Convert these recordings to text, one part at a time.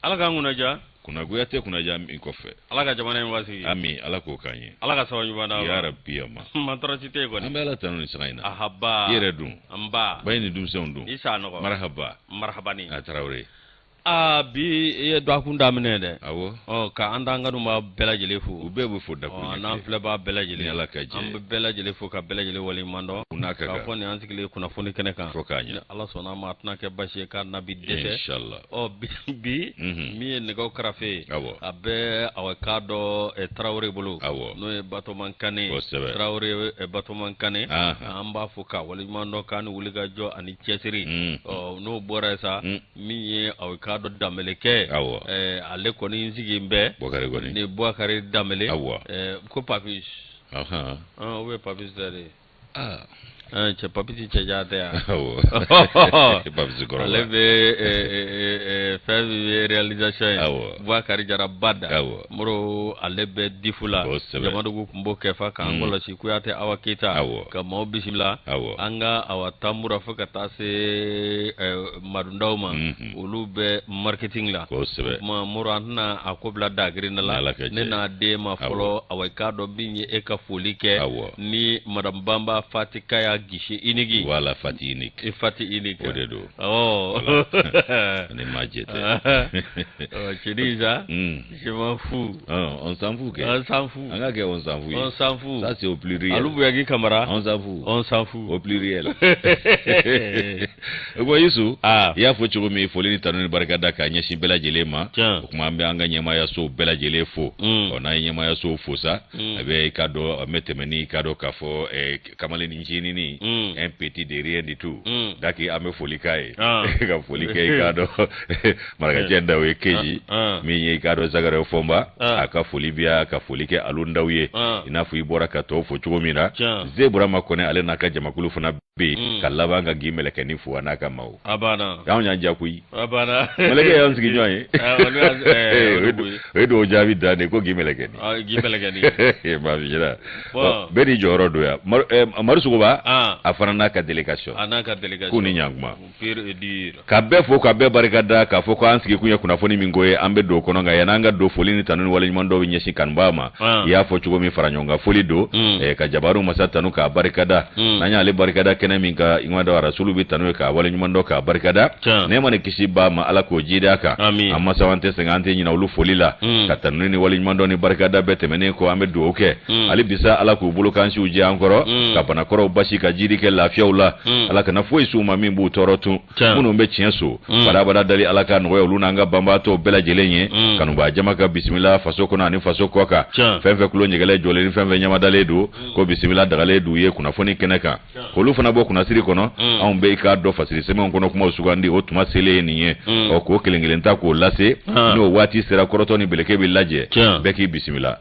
Ala k'an kunnaja. Kunnagoya tɛ kunnaja min kɔfɛ. Ala ka jamana in basigi. Ami, Ala k'o k'an ye. Ala ka sababu ɲuman d'an ma. Ya Rabbi ama. Ma tɔɔrɔ si tɛ yen kɔni. An bɛ Ala tanu nin sanga in na. Ahaba. I yɛrɛ dun? Nba. Ba ni denmisɛnw dun? I Sanɔgɔ. Marahaba. Marhabani. A Tarawele. Aa bi i ye dɔgɔkun daminɛ dɛ. Awɔ. Ɔ ka an t'an kanubaa bɛɛ lajɛlen fo. U bɛɛ bɛ fo dakuru ɲɛ. N'an filɛbaa bɛɛ lajɛlen. Ni Ala ka jɛ. An bɛ bɛɛ lajɛlen fo ka bɛɛ lajɛlen waleɲuman dɔn. U n'a ka kan. K'a fɔ nin an sigilen kunnafoni kɛnɛ kan. Fo k'a ɲɛ. Ni Ala sɔnna a ma a tɛna kɛ basi ye k'a na bi dɛsɛ. Inshallah. Ɔ bi bi. Min ye nɛgɛw karafe ye. Awɔ. A bɛ awa k'a dɔn Tarawele bolo. Awɔ. N'o ye Batɔman Kane ye. Kosɛbɛ. Tarawele Batɔman Kane. Anhan. An b'a fo k'a waleɲuman dɔn k'a ni wulikajɔ ani cɛsiri. Ɔ n'o bɔra yen sa. Min ye aw k'a dɔn Danbele kɛ. Awɔ. Ale kɔni sigi bɛ. Bukari kɔni. Ni Bukari Danbele. Awɔ. Ko Papis. Ɔhɔn. O bɛ Papis tɛ de. Aa. Cɛ Papis cɛjan tɛ yan. Awɔ. Papis kɔrɔba. Ale bɛ fɛn min ye réalisation ye. Awɔ. Bukari Jara Bada. Awɔ. Moro ale bɛ DIF la. Kosɛbɛ. Jamadugu kun b'o kɛ fa k'an kɔlɔsi Kuyate Awa Keyita. Awɔ. Ka maaw bisimila. Awɔ. An ka awa Tambura fo ka taa se Madundaw ma. Olu bɛ marketing la. Kosɛbɛ. O tuma Moro an tɛna a ko bila dagirinda la. N'Ala ka jɛ. Ne n'a den ma fɔlɔ awa i k'a dɔn min ye e ka foli kɛ. Awɔ. Ni madame Banba Fati Kaya guichet unique. Voilà Fati unique. Fati unique. O de don. Awɔ. Ni maa jɛ tɛ. Cɛnin sa. Je m'en fous. On s'en fout kɛ. On s'en fout. An ka kɛ on s'en fout ye. On s'en fout. Ça c'est au pluriel. Alu Buyagi Kamara. On s'en fout. On s'en fout. Au pluriel. O kuma Yusu. Ah. I y'a fɔ cogo min foli ni tanu ni barika da k'a ɲɛsin bɛɛ lajɛlen ma. Tiɲɛ. O kuma an bɛ an ka ɲɛmaayasow bɛɛ lajɛlen fo. Ɔ n'an ye ɲɛmaayasow fo sa. A bɛ i k'a dɔn an bɛ tɛmɛ ni i k'a dɔn k'a fɔ kamalen ncinin. Un petit de rien du tout. Daki an bɛ foli k'a ye. Ka foli kɛ i k'a dɔn marakajɛ Ndaw ye Keji. Min ye i k'a dɔn Zagare Fɔnba. A ka foli bi yan ka foli kɛ Alu Ndaw ye. I n'a fɔ i bɔra ka tɔw fo cogo min na. Ze Burama Kɔnɛ ale n'a ka jamakulu fana bɛ yen. Ka laban ka Gi Mɛlɛkɛnin fo a n'a ka maaw. A banna. Anw y'an diya koyi. A banna. Mɛlɛkɛ y'an sigiɲɔgɔn ye. O ye dugawu jaabi dan de ko Gi Mɛlɛkɛnin. Gi Mɛlɛkɛnin. Maa jira. Bɛɛ n'i jɔyɔrɔ don yan. Mari Sogoba. A fana n'a ka délégation. A n'a ka délégation. K'u ni ɲankuma. Pur et dur. Ka bɛɛ fo ka bɛɛ barika da k'a fɔ ko an sigi kun ye kunnafoni min ko ye an bɛ don o kɔnɔ nka yan'an ka don foli ni tanu ni waleɲuman dɔw bɛ ɲɛsin kanubaa ma. I y'a fɔ cogo min fara ɲɔgɔn kan foli don. Ka jabaru masa tanu k'a barika da. N'an y'ale barika da kɛnɛ min kan i ma dɔn arasulu bɛ tanu ye k'a waleɲuman dɔn k'a barika da. Nɛɛma ni kisi b'a ma Ala k'o jidi a kan. An masaw an tɛ sɛgɛn an tɛ ɲinɛ olu foli la. Ka tanu ni waleɲuman dɔn ni barika da bɛɛ tɛmɛnen kɔ an bɛ dugawu kɛ. Hali bisa Ala k'u bolo kansiw jɛ an kɔrɔ. Ka banakɔrɔw basi ka jidi kɛ lafiyaw la. Ala kana foyi s'u ma min b'u tɔɔrɔ tun. Minnu bɛ tiɲɛ so. Badabada dali Ala ka nɔgɔya olu n'an ka banbaatɔw bɛɛ lajɛlen ye. Kanubaa jama ka bisimila faso kɔnɔ ani faso kɔ kan. Fɛn fɛn tulo ɲɛgɛlɛ jɔlen ni fɛn fɛn ɲamadalen don. Ko bisimila dagalen d'u ye kunnafoni kɛnɛ kan. K'olu fana bɔ kunnasiri kɔnɔ. Anw bɛ i k'a dɔn fasiri sɛbɛnw kɔnɔ kumaw sugandi o tuma selen ye nin ye. Ɔ k'o kelen kelen ta k'o lase. N'o waati sera kɔrɔtɔ ni beleke bɛ lajɛ. Bɛɛ k'i bisimila.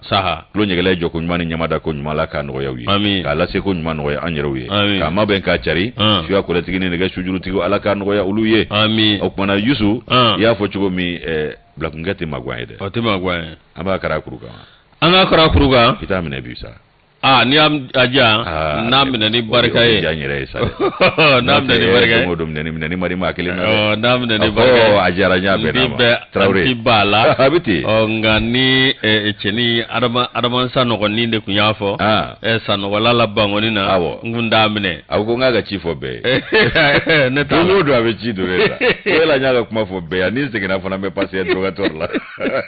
Tulo ɲɛgɛlɛ jɔ ko ɲuman ni ɲamada ko ɲuman la k'a nɔgɔya u ye. K'a lase ko ɲuman nɔgɔya an yɛrɛw ye. K'a mabɛn k'a cari. Suya kɔlɛtigi ni nɛgɛ sujurutigiw Ala k'a nɔgɔya olu ye. O kumana Yusu. I y'a fɔ cogo min bilakunkɛ tɛ maguwan ye dɛ. O tɛ maguwan ye. An b'a kara kuru kan. An k'a kara kuru kan. I t'a minɛ bi sa. Aa n'i y'a diyan n'a minɛ ni barika ye. O diya n yɛrɛ ye sa dɛ. N'a minɛ ni barika ye. Don o don minɛni ma di maa kelen na dɛ. N'a minɛ ni barika ye. A diyara n y'a bɛɛ n'a ma. Tarawele. N ti ba la. A bɛ ten. Ɔ nka ni cɛnin Adama Sanɔgɔnin de tun y'a fɔ. Sanɔgɔla la Bankɔni na. Awɔ. N kun t'a minɛ. A ko n k'a ka ci fɔ bɛɛ ye. Ne t'a la. Don o don a bɛ ci don ne la. O de la n y'a ka kuma fɔ bɛɛ ye ni n seginna fana n bɛ passer interrogatoire la.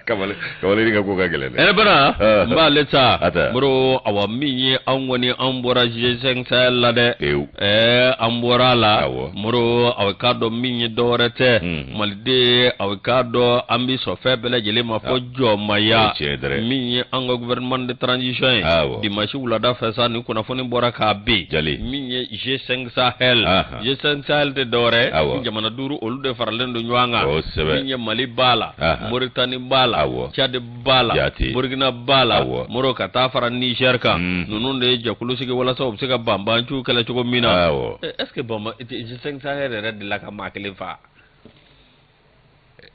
Kamalen ka ko ka gɛlɛn dɛ. Ɛrɛ bana n b'ale ta. A ta. Moro awa min ye anw kɔni anw bɔra G5 Sahel la dɛ. Pewu. An bɔra a la. Awɔ. Moro aw k'a dɔn min ye dɔwɛrɛ tɛ. Maliden aw k'a dɔn an bɛ sɔn fɛn bɛɛ lajɛlen ma fo jɔnmaya. O tiɲɛ dɛrɛ. Min ye an ka gouvernement de transition ye. Awɔ. Dimanche wulada fɛ sa nin kunnafoni bɔra k'a bin. Jali. Min ye G5 Sahel. G5 Sahel tɛ dɔwɛrɛ. Awɔ. Jamana duuru olu de faralen don ɲɔgɔn kan. Kosɛbɛ. Min ye Mali b'a la. Mauritanie b'a la. Awɔ. Tchad b'a la. Jate. Burkina b'a la. Awɔ. Moro ka taa fara Niger kan. Ninnu de ye jɛkulu sigi walasa u bɛ se ka banbanciw kɛlɛ cogo min na. Awɔ. Est ce que banban G5 Sahel yɛrɛ delila ka maa kelen faa?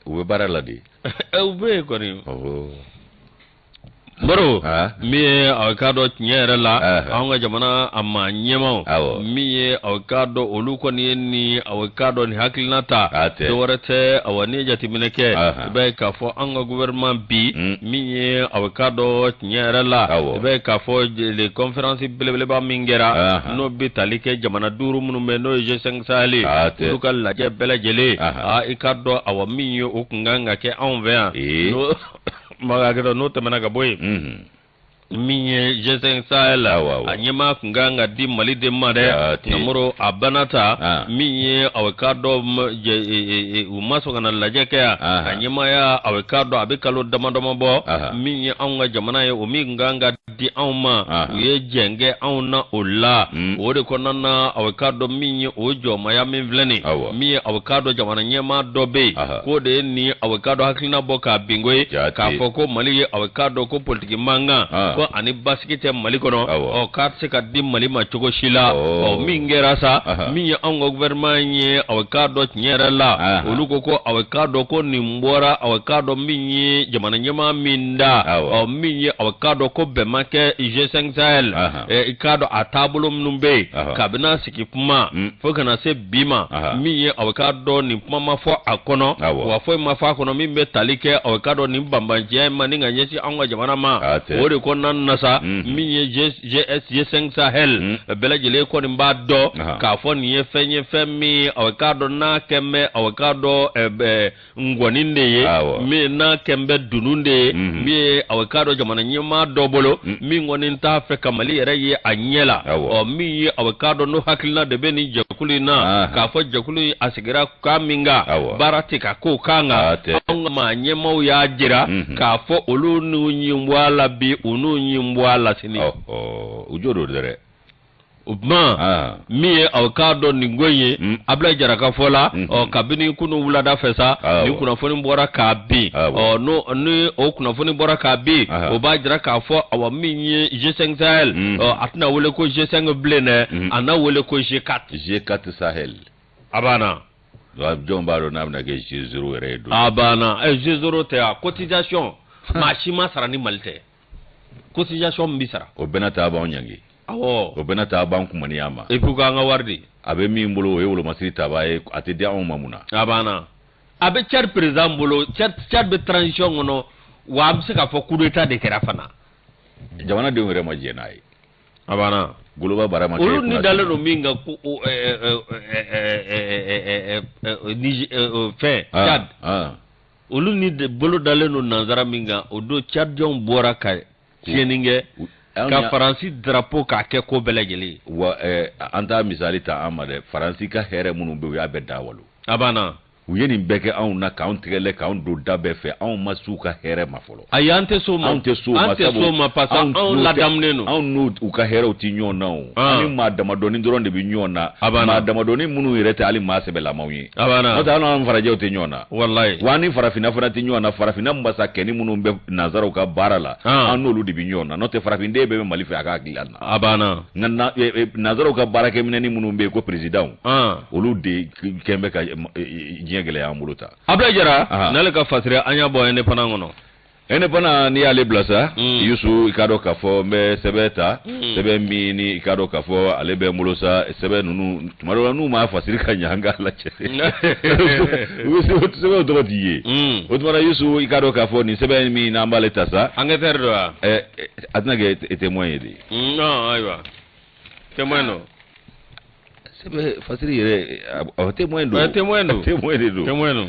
U bɛ baara la de. U bɛ yen kɔni. Awɔ. Moro min ye aw k'a dɔn tiɲɛ yɛrɛ la anw ka jamana a maa ɲɛmaaw min ye aw k'a dɔn olu kɔni ye ni aw k'a dɔn nin hakilina ta dɔwɛrɛ tɛ awa n'i ye jateminɛ kɛ i b'a ye k'a fɔ an ka gouvernement bi min ye aw k'a dɔn tiɲɛ yɛrɛ la i b'a ye k'a fɔ le conférence belebeleba min kɛra n'o bɛ tali kɛ jamana duuru minnu bɛ n'o ye G5 Sahel olu ka lajɛ bɛɛ lajɛlen i k'a dɔn awa min ye o kun kan ka kɛ anw fɛ yan n'o tɛmɛna ka bɔ yen min ye G5 Sahel a ɲɛmaa kun kan ka di Mali de ma dɛ nka Moro a banna ta min ye aw k'a dɔn u ma sɔn ka na lajɛ kɛ yan a ɲɛmaaya aw k'a dɔn a bɛ kalo dama dama bɔ min ye anw ka jamana ye o min kun kan ka di anw ma u ye jɛn kɛ anw na o la o de kɔnɔna na aw k'a dɔn min ye o jɔnmaya min filɛ nin min ye aw k'a dɔn jamana ɲɛmaa dɔ bɛ yen k'o de ye nin aw k'a dɔn hakilina bɔ k'a bin ko ye k'a fɔ ko Mali ye aw k'a dɔn ko politiki mankan ko ani basigi tɛ Mali kɔnɔ ɔ k'a tɛ se ka di Mali ma cogo si la ɔ min kɛra sa min ye anw ka gouvernement ye aw k'a dɔn tiɲɛ yɛrɛ la olu ko ko aw k'a dɔn ko nin bɔra aw k'a dɔn min ye jamana ɲɛmaa min da ɔ min ye aw k'a dɔn ko bɛn ma kɛ G5 Sahel i k'a dɔn a taabolo minnu bɛ yen kabini a sigi kuma fo ka na se bi ma min ye aw k'a dɔn nin kuma ma fɔ a kɔnɔ wa foyi ma fɔ a kɔnɔ min bɛ tali kɛ aw k'a dɔn nin banbanciya in ma ni ka ɲɛsin anw ka jamana ma o de kɔnɔna na sa min ye G5 Sahel bɛɛ lajɛlen kɔni b'a dɔn k'a fɔ nin ye fɛn ye fɛn min aw k'a dɔn n'a kɛn bɛ aw k'a dɔn ngɔni de ye min n'a kɛn bɛ dunun de ye min ye aw k'a dɔn jamana ɲɛmaa dɔ bolo min kɔni t'a fɛ ka Mali yɛrɛ ye a ɲɛ la ɔ min ye aw k'a dɔn n'o hakilina de bɛ nin jɛkulu in na k'a fɔ jɛkulu in a sigira kan min kan baara tɛ ka k'o kan kan anw ka maa ɲɛmaaw y'a jira k'a fɔ olu n'u ɲin bɔ a la bi u n'u ɲin bɔ a la sini u jo don dɛ o tuma min ye aw k'a dɔn nin ko in ye Abulayi Jara ka fɔ la ɔ kabini kunun wulada fɛ sa nin kunnafoni bɔra k'a bin ɔ n'o ni o kunnafoni bɔra k'a bin o b'a jira k'a fɔ awa min ye G5 Sahel ɔ a tɛna wele ko G5 bilen dɛ a na wele ko G4 G4 Sahel a banna jɔn b'a dɔn n'a bɛna kɛ G0 yɛrɛ ye don a banna G0 tɛ a cotisation maa si ma sara ni Mali tɛ cotisation min bɛ sara o bɛɛ n'a ta a b'anw ɲangi awɔ o bɛɛ n'a ta a b'an kumaniya ma et puis k'an ka wari di a bɛ min bolo o ye wolomasiri tabaa ye a tɛ di anw ma mun na a banna a bɛ Tchad président bolo Tchad bɛ transition kɔnɔ wa an bɛ se k'a fɔ coup d'état de kɛra fana jamanadenw yɛrɛ ma jɛn n'a ye a banna goloba bara ma kɛ olu ni dalen don min kan ko fɛn Tchad olu ni bolo dalen don nansara min kan o don Tchadiens bɔra ka tiɲɛni kɛ ka Faransi drapeau k'a kɛ ko bɛɛ lajɛlen ye wa an t'a misali ta an ma dɛ Faransi ka hɛrɛ minnu bɛ u y'a bɛɛ da walo a banna u ye nin bɛɛ kɛ anw na k'anw tigɛlɛ k'anw don da bɛɛ fɛ anw ma s'u ka hɛrɛ ma fɔlɔ ayi an tɛ s'o ma anw tɛ s'o ma an tɛ s'o ma parce que anw ladamunen don anw n'u u ka hɛrɛw tɛ ɲɔgɔn na o an ni maa damadɔni dɔrɔn de bɛ ɲɔgɔn na maa damadɔni minnu yɛrɛ tɛ hali maa sɛbɛlamaw ye n'o tɛ hali an farajɛw tɛ ɲɔgɔn na walayi wa an ni farafinna fana tɛ ɲɔgɔn na farafinna masakɛni minnu bɛ nansaraw ka baara la an n'olu de bɛ ɲɔgɔn na n'o tɛ farafinden bɛɛ bɛ Mali fɛ a ka hakili la a banna nka nansaraw ka baarakɛminɛni minnu bɛ yen ko présidentw olu de kɛn bɛ ka diɲɛ gɛlɛya an bolo ta Abulayi Jara n'ale ka fasiri an y'a bɔ Indépendant kɔnɔ Indépendant n'i y'ale bila sa Yusu i k'a dɔn k'a fɔ n bɛ sɛbɛn ta sɛbɛn min ni i k'a dɔn k'a fɔ ale bɛ n bolo sa sɛbɛn ninnu tuma dɔw la n'u m'a fasiri ka ɲɛ an k'a lajɛ sɛbɛnw tɔgɔ t'i ye o tuma na Yusu i k'a dɔn k'a fɔ nin sɛbɛn min n'an b'ale ta sa enquêteur don wa a tɛna kɛ témoin ye de non ayiwa témoin don sɛbɛn fasiri yɛrɛ a témoin don témoin don témoin de don témoin don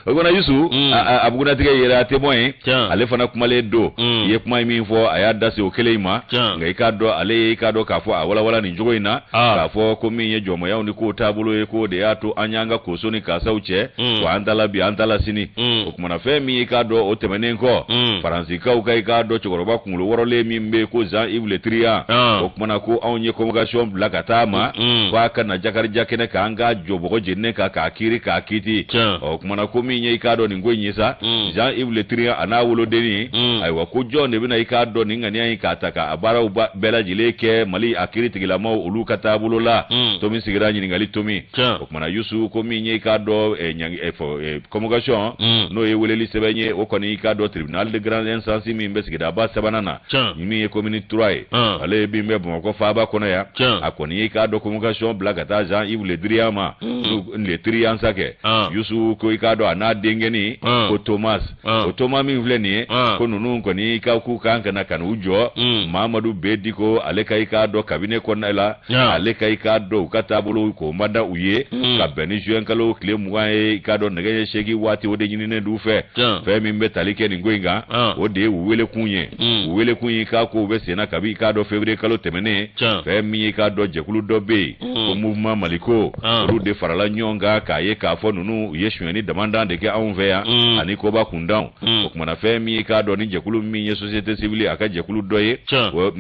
o kɔnɔ Yusu a bugunatigɛ yɛrɛ a témoin ye ale fana kumalen don i ye kuma min fɔ a y'a da se o kelen in ma nka i k'a dɔn ale ye i k'a dɔn k'a fɔ a walawala nin cogo in na k'a fɔ ko min ye jɔnmayaw ni kow taabolo ye k'o de y'a to an y'an ka koso ni kasaw cɛ wa an ta la bi an ta la sini o kumana fɛn min i k'a dɔn o tɛmɛnen kɔ Faransikaw ka i k'a dɔn cɛkɔrɔba kunkolo wɔrɔlen min bɛ yen ko Jean Yves Le Drian o kumana ko anw ye convocation bila ka taa ma k'a ka na Jakarija kɛnɛ kan, an k'a jɔ bɔgɔ jeninen kan k'a kiiri k'a kiiti. Ɔ kumana ko min ye i k'a dɔn nin ko in ye sa, Jean-Yves Le Drian a n'a wolodennin, ayiwa ko jɔn de bɛna i k'a dɔn nin ŋaniya in k'a ta k'a baaraw bɛɛ lajɛlen kɛ Mali a kiiri tigilamaw olu ka taabolo la. Tomi sigira ɲininkali tomi. O kumana Yusu ko min ye i k'a dɔn convocation, n'o ye weleli sɛbɛn ye, o kɔni i k'a dɔn tribunal de grande instance min bɛ sigidaba sabanan na, min ye commune 3 ye, ale min bɛ Bamakɔ faaba kɔnɔ yan, a kɔni ye i k'a dɔn convocation bila ka taa Jean-Yves Le Drian ma, Le Drian sa kɛ. Yusu ko i k'a dɔn a n'a denkɛnin ko Thomas, o Thomas min filɛ nin ye, ko ninnu kɔni ka k'u kan ka na ka n'u jɔ Mamadu B Diko ale ka i k'a dɔn cabinet kɔnɔna la, ale ka i k'a dɔn u ka taabolo k'o ma da u ye, ka bɛn ni juin kalo tile 20 ye, i k'a dɔn nɛgɛ ɲɛ 8 waati, o de ɲininen d'u fɛ. Fɛn min bɛ tali kɛ nin ko in kan, o de ye u wele kun ye. U wele kun ye k'a ko bɛ senna kabi i k'a dɔn février kalo tɛmɛnen. Fɛn min ye i k'a dɔn jɛkulu dɔ bɛ yen ko mouvement Maliko, olu de farala ɲɔgɔn kan k'a ye k'a fɔ ninnu u ye sonyɛni damandan de kɛ anw fɛ yan ani koba kundanw. O kumana fɛn min ye i k'a dɔn ni jɛkulu min ye société civile a ka jɛkulu dɔ ye,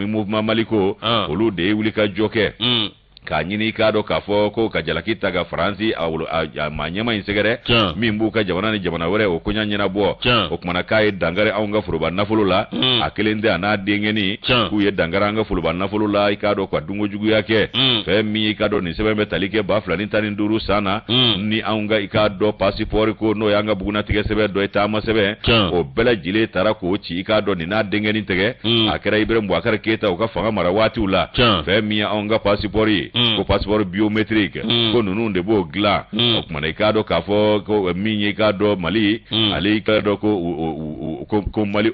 mouvement Maliko, olu de ye wulikajɔ kɛ k'a ɲini i k'a dɔn k'a fɔ ko ka jalaki ta ka Faransi a maa ɲɛma in sɛgɛrɛ min b'u ka jamana ni jamana wɛrɛ o koɲa ɲɛnabɔ. O kumana k'a ye dankari anw ka foroba nafolo la, a kelen tɛ, a n'a denkɛnin, k'u ye dankari an ka foroba nafolo la, i k'a dɔn ka dunko juguya kɛ. Fɛn min ye i k'a dɔn nin sɛbɛn bɛ tali kɛ 2015 san na, ni anw ka i k'a dɔn passeport ko n'o y'an ka bugunatigɛ sɛbɛn dɔ ye, taama sɛbɛn, o bɛɛ lajɛlen taara k'o ci i k'a dɔn nin n'a denkɛnin tɛgɛ. A kɛra Ibrahim Boubacar Keita u ka fanga mara waatiw la. Fɛn min ye anw ka passeport ye, ko passeport biométrique, ko ninnu de b'o dilan. O kumana i k'a dɔn k'a fɔ ko min ye i k'a dɔn Mali, ale i k'a dɔn ko Mali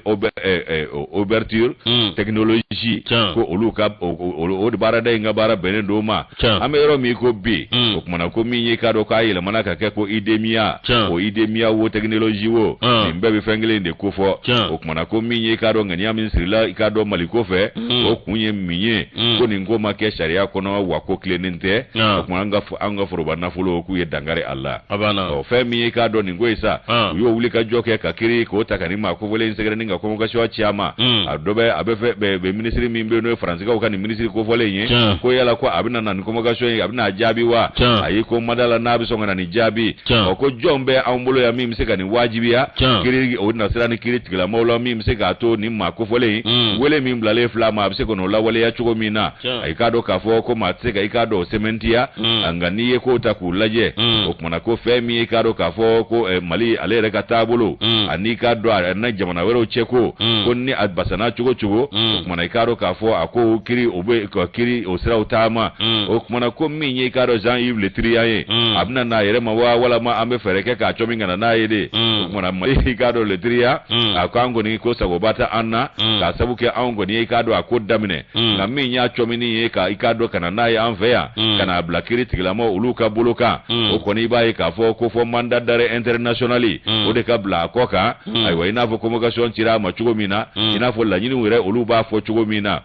ouverture technologie, ko olu ka o de baarada in ka baara bɛnnen don ma. An bɛ yɔrɔ min ko bi, o kumana ko min ye i k'a dɔn k'a yɛlɛmana ka kɛ ko IDEMIA, o IDEMIA wo technologie wo, nin bɛɛ bɛ fɛn kelen de kofɔ. O kumana ko min ye i k'a dɔn ŋaniya min sirila i k'a dɔn Maliko fɛ, o kun ye min ye, ko nin ko ma kɛ sariya kɔnɔ, wa ko tilennen tɛ. O kumana an ka foroba nafolo k'u ye dankari a la. Ɔ fɛn min ye i k'a dɔn nin ko ye sa, u y'o wuli ka jɔ kɛ ka kiri k'o ta ka nin maa kofɔlen in sɛgɛrɛ ni ka convocation ci a ma. A dɔ bɛ a bɛ fɛ minisiri min bɛ yen n'o ye Faransikaw ka nin minisiri kofɔlen ye, ko yala ko a bɛna na nin convocation ye, a bɛna a jaabi wa? Ayi, ko mada la n'a bɛ sɔn ka na nin jaabi. Ɔ ko jɔn bɛ anw bolo yan min bɛ se ka nin wajibiya kiri o nasira ni kiri tigilamɔgɔw la, min bɛ se k'a to nin maa kofɔlen in wele min bilalen filɛ a ma, a bɛ se ka n'o lawaleya cogo min na. I k'a dɔn k'a fɔ ko maa tɛ se ka i k'a dɔn o sɛmɛntiya, nka n'i ye kow ta k'u lajɛ, o kumana ko fɛn min ye i k'a dɔn k'a fɔ ko Mali ale yɛrɛ ka taabolo ani i k'a dɔn a na jamana wɛrɛw cɛ ko ko ni a basana cogo cogo, o kumana i k'a dɔn k'a fɔ a ko kiri o bɛ ka kiri o siraw taama. O kumana ko min ye i k'a dɔn Jean-Yves Le Drian ye, a bɛna n'a yɛrɛ ma wa, walama an bɛ fɛɛrɛ kɛ k'a cɔ min ka na n'a ye de? O kumana Mali i k'a dɔn Le Drian a ko an kɔni ko sagoba tɛ an na, k'a sabu kɛ anw kɔni ye i k'a dɔn a ko daminɛ, nka min y'a cɔmini ye ka i k'a dɔn ka na n'a ye an fɛ yan, ka n'a bila kiri tigilamaw olu ka bolo kan, o kɔni i b'a ye k'a fɔ ko fɔ mandat d'arrêt international o de ka bila a kɔ kan. Ayiwa, i n'a fɔ convocation cira a ma cogo min na, i n'a fɔ laɲiniw yɛrɛ olu b'a fɔ cogo min na.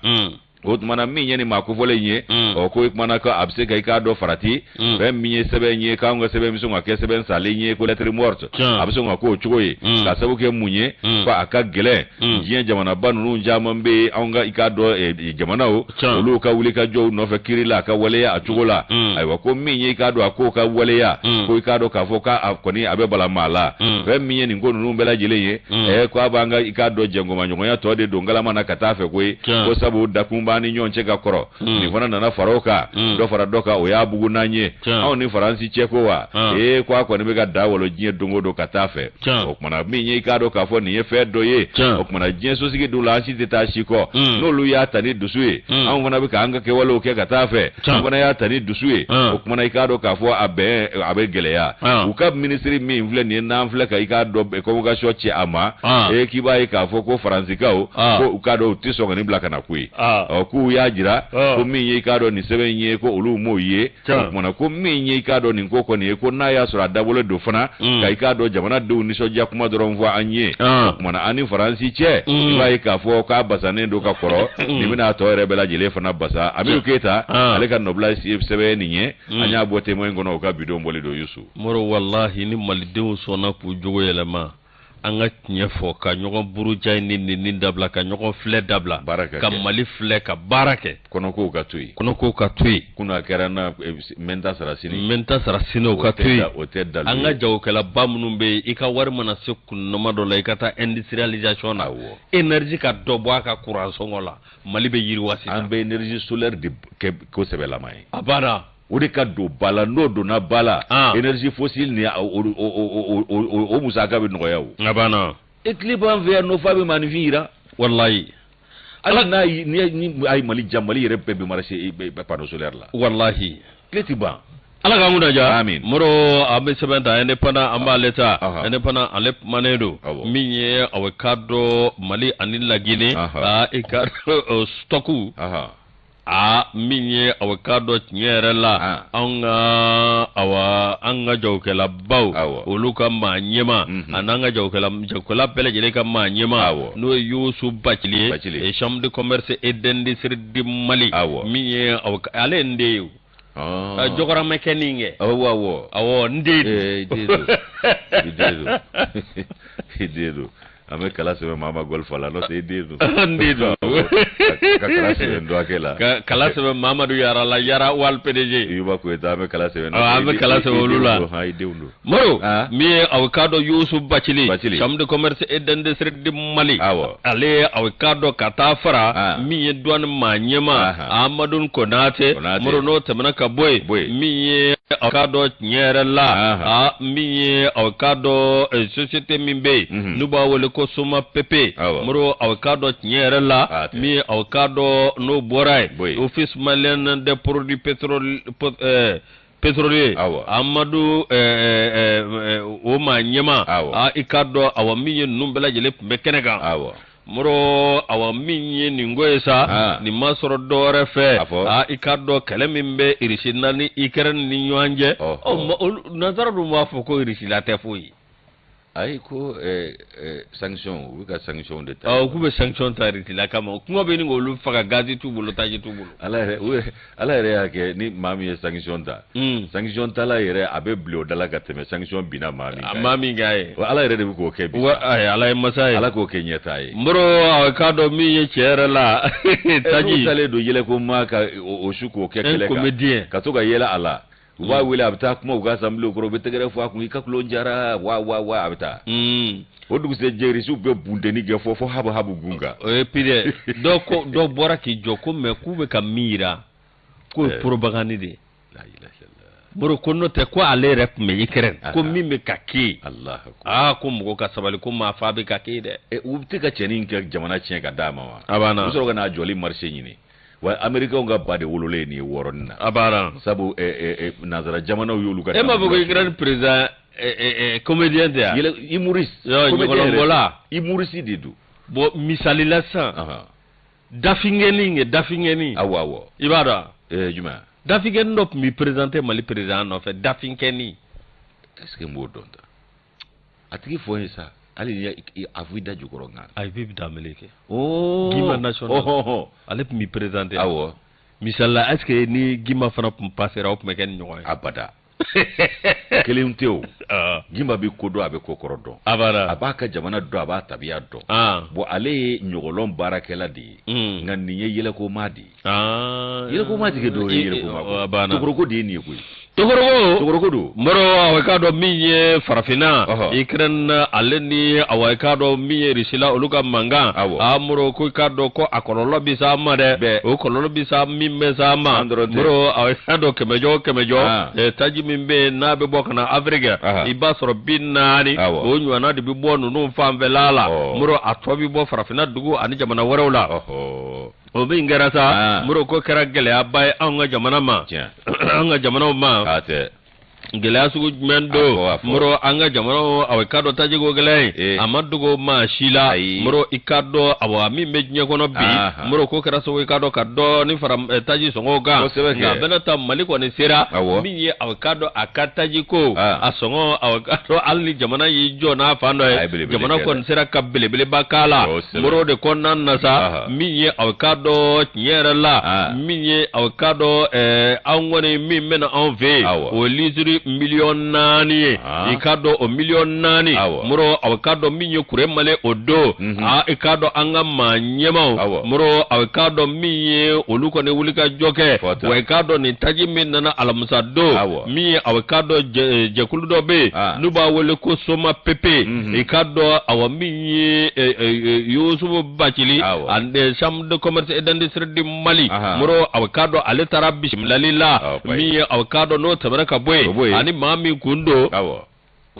O tuma na min ye nin maa kofɔlen ye, ɔ ko o kumana ko a bɛ se ka i k'a dɔn farati fɛn min ye sɛbɛn ye, k'anw ka sɛbɛn bɛ sɔn ka kɛ sɛbɛn salen ye, ko lettre morte, a bɛ sɔn ka k'o cogo ye, k'a sababu kɛ mun ye, ko a ka gɛlɛn diɲɛ jamanaba ninnu caman bɛ yen, anw ka i k'a dɔn jamanaw olu ka wuli ka jɔw nɔfɛ kiri la a ka waleya a cogo la. Ayiwa, ko min ye i k'a dɔn a k'o ka waleya, ko i k'a dɔn k'a fɔ k'a kɔni a bɛ bala maa la. Fɛn min ye nin ko ninnu bɛɛ lajɛlen ye, ko a b'an ka i k'a dɔn jɛnkomaɲɔgɔnya tɔ de don galama na ka taa fɛ koyi, ko sabu dakun b'an ni ɲɔgɔn cɛ ka kɔrɔ, nin fana nana fara o kan, dɔ fara dɔ kan, o y'a bugu n'an ye anw ni Faransi cɛ ko wa ee ko a kɔni bɛ ka da walo diɲɛ don o don ka taa fɛ. O kumana min ye i k'a dɔn k'a fɔ nin ye fɛn dɔ ye, o kumana diɲɛ sosigi dun la an si tɛ taa si kɔ. N'olu y'a ta ni dusu ye, anw fana bɛ k'an ka kɛwalew kɛ ka taa fɛ, an fana y'a ta ni dusu ye, o kumana i k'a dɔn k'a fɔ a bɛn a bɛ gɛlɛya. U ka minisiri min filɛ nin ye, n'an filɛ ka i k'a dɔn convocation ci a ma, ee k'i b'a ye k'a fɔ ko Faransikaw ko u k'a dɔn u tɛ sɔn ka nin bila ka na koyi. Ɔ k'u y'a jira ko min ye i k'a dɔn nin sɛbɛn in ye, ko olu m'o ye. O kumana ko min ye i k'a dɔn nin ko kɔni ye, ko n'a y'a sɔrɔ a dabɔlen don fana ka i k'a dɔn jamanadenw nisɔndiya kuma dɔrɔn fɔ an ye, o kumana an ni Faransi cɛ, i b'a ye k'a fɔ k'a basannen don ka kɔrɔ, nin bɛna a tɔ yɛrɛ bɛɛ lajɛlen fana basa. Amidu Keyita ale ka nɔbila sɛbɛn nin ye, an y'a bɔ Témoin kɔnɔ, o ka bidon bɔli don Yusu. Moro, walahi ni malidenw sɔnna k'u jogo yɛlɛma. An ka tiɲɛ fɔ, ka ɲɔgɔn buruja ni neni dabila, ka ɲɔgɔn filɛ dabila, ka Mali filɛ, ka baara kɛ. Kɔnɔkow ka to yen. Kɔnɔkow ka to yen. Kunun a kɛra n na, n bɛ n ta sara sini. N bɛ n ta sara sini, o ka to yen. O tɛ dalu ye. An ka jagokɛlaba minnu bɛ yen, i ka wari mana se kunnama dɔ la, i ka taa industrialisation na. Awɔ. Énergie ka dɔ bɔ a ka courant sɔngɔ la, Mali bɛ yiriwa sisan. An bɛ énergie solaire de kɛ ko sɛbɛlama ye. A banna. O de ka don ba la, n'o donna ba la, énergie fossile ni o musaka bɛ nɔgɔya o. A banna. E tile b'an fɛ yan nɔ f'a bɛ maaninfin jira. Walayi. Ala n'a ni a ye Mali diya, Mali yɛrɛ bɛɛ bɛ marcher panneau solaire la. Walahi. Tile tɛ ban. Ala k'an kunna diya. Amin. Moro, an bɛ sɛbɛn ta Indépendant, an b'ale ta. Indépendant, ale kumanen don. Min ye aw k'a dɔn Mali ani Laginɛ, i ka stock aa min ye aw k'a dɔn tiɲɛ yɛrɛ la, anw ka awa an ka jagokɛlabaw, olu ka maa ɲɛmaa, ani an ka jagokɛla jagokɛla bɛɛ lajɛlen ka maa ɲɛmaa, n'o ye Yusu Bacili ye, chambre de commerce et d'industrie du Mali, min ye ale ye n den ye o. Jɔkɔrɔmɛ kɛ nin kɛ. Awɔ awɔ. Awɔ, n den. I den don. I den don. I den don. An bɛ kala sɛbɛn maa ma golf la, n'o tɛ i den don. N den don. Ka kala sɛbɛn dɔgɔkɛ la. Ka kala sɛbɛn Mamadu Yara la, Yara Wal PDG. Yuba Koyita, an bɛ kala sɛbɛn. An bɛ kala sɛbɛn olu la. I denw don. Moro, min ye aw k'a dɔn Yusu Bacili, chambre de commerce et d'industrie du Mali. Awɔ. Ale aw k'a dɔn ka taa fara min ye douane maa ɲɛmaa Amadu Konate. Moro, n'o tɛmɛna ka bɔ yen, min ye aw k'a dɔn tiɲɛ yɛrɛ la, a min ye aw k'a dɔn société min bɛ yen n'u b'a wele ko Soma Pepe. Moro, aw k'a dɔn tiɲɛ yɛrɛ la, min ye aw k'a dɔn n'o bɔra yen, Office malien des produits pétroliers, Amadu o maa ɲɛmaa, i k'a dɔn awa min ye ninnu bɛɛ lajɛlen tun bɛ kɛnɛ kan. Moro, awa min ye nin ko ye sa, nin ma sɔrɔ dɔwɛrɛ fɛ, i k'a dɔn kɛlɛ min bɛ Irisi na ni Ukraine ni ɲɔgɔn cɛ, nansara dun b'a fɔ ko Irisi la tɛ foyi. Ayi, ko sanction, u bɛ ka sanction de ta. Ɔ, k'u bɛ sanction ta Irisi la kama, kuma bɛ ɲini k'olu faga, gazi t'u bolo, taji t'u bolo. Ala yɛrɛ, Ala yɛrɛ y'a kɛ ni maa min ye sanction ta, sanction tala yɛrɛ a bɛ bila o da la ka tɛmɛ sanction binna maa min kan. Maa min kan ye. Wa Ala yɛrɛ de bɛ k'o kɛ bi. Wa ayi, Ala ye masa ye. Ala k'o kɛ ɲɛtaa ye. Moro, a k'a dɔn min ye tiɲɛ yɛrɛ la, taji. N'u talen don yɛlɛko maa ka o su k'o kɛ kɛlɛ kan. Comédien. Ka to ka yɛlɛ a la. U b'a wele, a bɛ taa kuma u ka assemblée kɔrɔ, u bɛ tɛgɛrɛ fɔ a kun, i ka kulon jara, wa wa wa, a bɛ taa. O dugusɛjɛ Irisiw bɛ bunteni kɛ fɔ fo habu habu gun kan. O ye pire dɔ ko dɔ bɔra k'i jɔ ko mais k'u bɛ ka min yira k'o ye propagande de ye. Moro, ko n'o tɛ ko ale yɛrɛ tun bɛ Ukraine, ko min bɛ ka kɛ yen, aa ko mɔgɔ ka sabali, ko maa fa bɛ ka kɛ yen dɛ. U tɛ ka cɛnin kɛ jamana tiɲɛ ka d'a ma wa? A banna. U bɛ sɔrɔ ka n'a jɔli marché ɲini. Wa américains ka ba de wololen nin ye wɔɔrɔnin na. A banna. Sabu nansara jamanaw y'olu ka. E m'a fɔ ko Ukraine président comédien tɛ yan? Yɛlɛ humoriste. Ɲɔgɔlɔnbɔla. Humoriste de don. Bon, misali la sisan. Dafinkɛnin kɛ, dafinkɛnin. Awɔ awɔ. I b'a dɔn? Jumɛn? Dafinkɛnin dɔ tun bɛ présenter Mali président nɔfɛ, dafinkɛnin. Est ce que n b'o dɔn ta? A tigi fɔ n ye sa. Hali ni a fɔ i da jukɔrɔ nka. Ayi, bi Danbele kɛ. Gima national. Ale tun bɛ présenter. Awɔ. Misali la, est ce que ni Gima fana tun passera, o tun bɛ kɛ ni ɲɔgɔn ye? Abada. Kelen tɛ o. Gima bɛ ko dɔn, a bɛ ko kɔrɔ dɔn. Abada. A b'a ka jamana dɔn, a b'a tabiya dɔn. Bon, ale ye ɲɔgɔlɔn baarakɛla de ye. Nka nin ye yɛlɛkoma de ye. Yɛlɛkoma tɛ kɛ dɔwɛrɛ ye yɛlɛkoma kɔ. Tokoroko de ye nin ye koyi. Tokoroko. Tokoroko don. Moro, awa k'a dɔn min ye farafinna, Ukraine ale ni awa k'a dɔn min ye Russie la, olu ka mankan. A Moro, ko i k'a dɔn ko a kɔlɔlɔ bɛ s'a ma dɛ. O kɔlɔlɔ bɛ sa min bɛ s'a ma. Moro, awa k'a dɔn kɛmɛjɔ kɛmɛjɔ taji min bɛ yen n'a bɛ bɔ ka na Afrique, i b'a sɔrɔ 40 o ɲɔgɔnna de bɛ bɔ ninnu fanfɛla la. Moro, a tɔ bɛ bɔ farafinna dugu ani jamana wɛrɛw la. O min kɛra sa, Moro, ko kɛra gɛlɛyaba ye anw ka jamana ma, an ka jamanaw ma. Gɛlɛya sugu jumɛn don? Moro, an ka jamanaw, awa i k'a dɔn tajiko gɛlɛya ye a ma dogo maa si la. Moro, i k'a dɔn awa min bɛ diɲɛ kɔnɔ bi, Moro, ko kɛra sababu i k'a dɔn ka dɔɔni fara taji sɔngɔw kan. Nka a bɛna ta Mali kɔni sera min ye awa k'a dɔn a ka tajiko a sɔngɔ, awa k'a dɔn hali ni jamana y'i jɔ n'a fan dɔ ye, jamana kɔni sera ka belebeleba k'a la. Moro, de kɔnɔna na sa, min ye awa k'a dɔn tiɲɛ yɛrɛ la, min ye awa k'a dɔn anw kɔni min bɛna anw fɛ yen, o ye litiri taji miliyɔn 4 ye. I k'a dɔn o miliyɔn 4, Moro, a k'a dɔn min ye Kuremale o don, aa, i k'a dɔn an ka maa ɲɛmaw, Moro, a k'a dɔn min ye olu kɔni wuli ka jɔ kɛ. Wa i k'a dɔn nin taji min nana alamisa don, min ye a k'a dɔn jɛkulu dɔ bɛ yen n'u b'a wele ko Soma Pepe, i k'a dɔn awa min ye Yusufu Bacili, chambre de commerce et d'industrie du Mali, Moro, a k'a dɔn ale taara bisimilali la. Min ye a k'a dɔn n'o tɛmɛna ka bɔ yen, ani maa min kun don,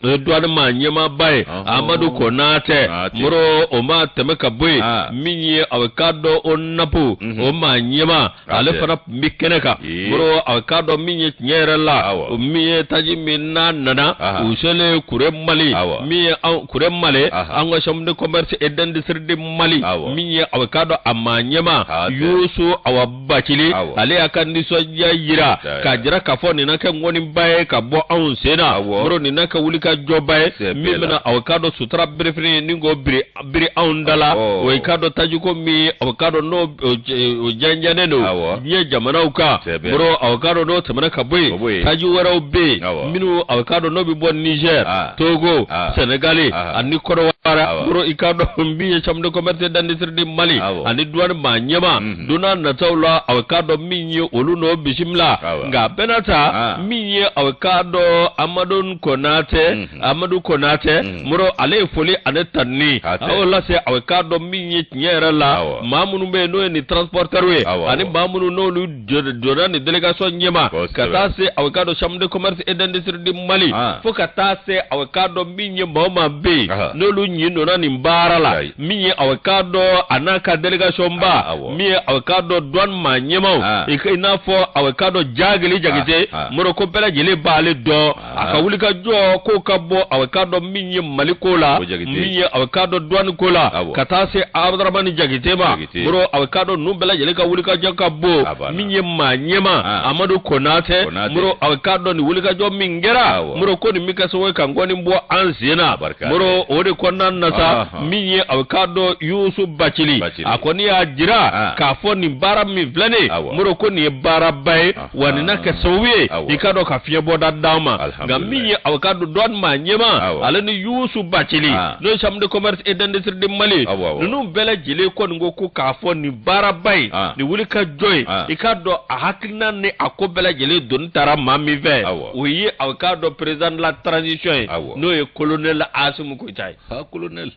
o ye douane maa ɲɛmaaba ye, Amadu Konatɛ. Moro, o ma tɛmɛ ka bɔ yen, min ye a k'a dɔn ONAP o maa ɲɛma, ale fana tun bɛ kɛnɛ kan. Moro, a k'a dɔn min ye tiɲɛ yɛrɛ la, min ye taji min n'a nana, u selen Kuremale, min ye Kuremale, an ka chambre de commerce et d'industrie du Mali, min ye a k'a dɔn a maa ɲɛma Yusu awa Bacili, ale y'a ka nisɔndiya yira k'a jira k'a fɔ nin na kɛ ŋɔniba ye ka bɔ anw sen na. Moro, nin na kɛ wuli ka jɔba ye min bɛna a k'a dɔn sutura birifini ni k'o biri biri anw da la. O ye k'a dɔn tajiko min a k'a dɔn n'o o jɛnjɛnnen don diɲɛ jamanaw kan. Moro, a k'a dɔn n'o tɛmɛna ka bɔ yen, taji wɛrɛw bɛ yen minnu a k'a dɔn n'o bɛ bɔ Niger, Togo, Senegali ani Kɔrɔwari. Moro, i k'a dɔn min ye chambre de commerce et d'industrie du Mali ani douane maa ɲɛma, don n'a nataw la, a k'a dɔn min ye olu n'o bisimila. Nka a bɛɛ n'a ta, min ye a k'a dɔn Amadu Konatɛ, Amadu Konatɛ, Moro, ale ye foli ani tanuni a y'o lase a k'a dɔn min ye tiɲɛ yɛrɛ la maa minnu bɛ yen n'o ye nin transporteur ye, ani maa minnu n'olu donna nin délégation ɲɛma, ka taa se a k'a dɔn chambre de commerce et d'industrie du Mali, fo ka taa se a k'a dɔn min ye maa o maa bɛ yen n'olu ɲin donna nin baara la. Min ye a k'a dɔn a n'a ka délégation ba, min ye a k'a dɔn douane maa ɲɛmaw, i n'a fɔ a k'a dɔn Jagili Jakite, Moro, ko bɛɛ lajɛlen b'ale dɔn a ka wuli ka jɔ k'o ka bɔ a k'a dɔn min ye Mali ko la, min ye a k'a dɔn douane ko la, ka taa se Abudramani Jakite ma. Moro, a k'a dɔn ninnu bɛɛ lajɛlen ka wuli ka jɔ ka bon. Min ye maa ɲɛma Amadu Konatɛ, Moro, a k'a dɔn nin wuli ka jɔ min kɛra, Moro, ko nin bɛ kɛ sababu ye ka ŋɔni bɔ an sen na. Moro, o de kɔnɔna na sa, min ye a k'a dɔn Yusu Bacili, a kɔni y'a jira k'a fɔ nin baara min filɛ nin ye, Moro, ko nin ye baaraba ye, wa nin na kɛ sababu ye i k'a dɔn ka fiɲɛbɔda d'an ma. Nka min ye a k'a dɔn douane maa ɲɛma, ale ni Yusu Bacili, n'o ye chambre de commerce et d'industrie du Mali, ninnu bɛɛ lajɛlen kɔni ko ko k'a fɔ nin baaraba ye, nin wuli ka jɔ ye, i k'a dɔn a hakilina ni a ko bɛɛ lajɛlen doni taara maa min fɛ, o ye a k'a dɔn président de la transition ye, n'o ye colonel Assimi Goïta ye. Colonel.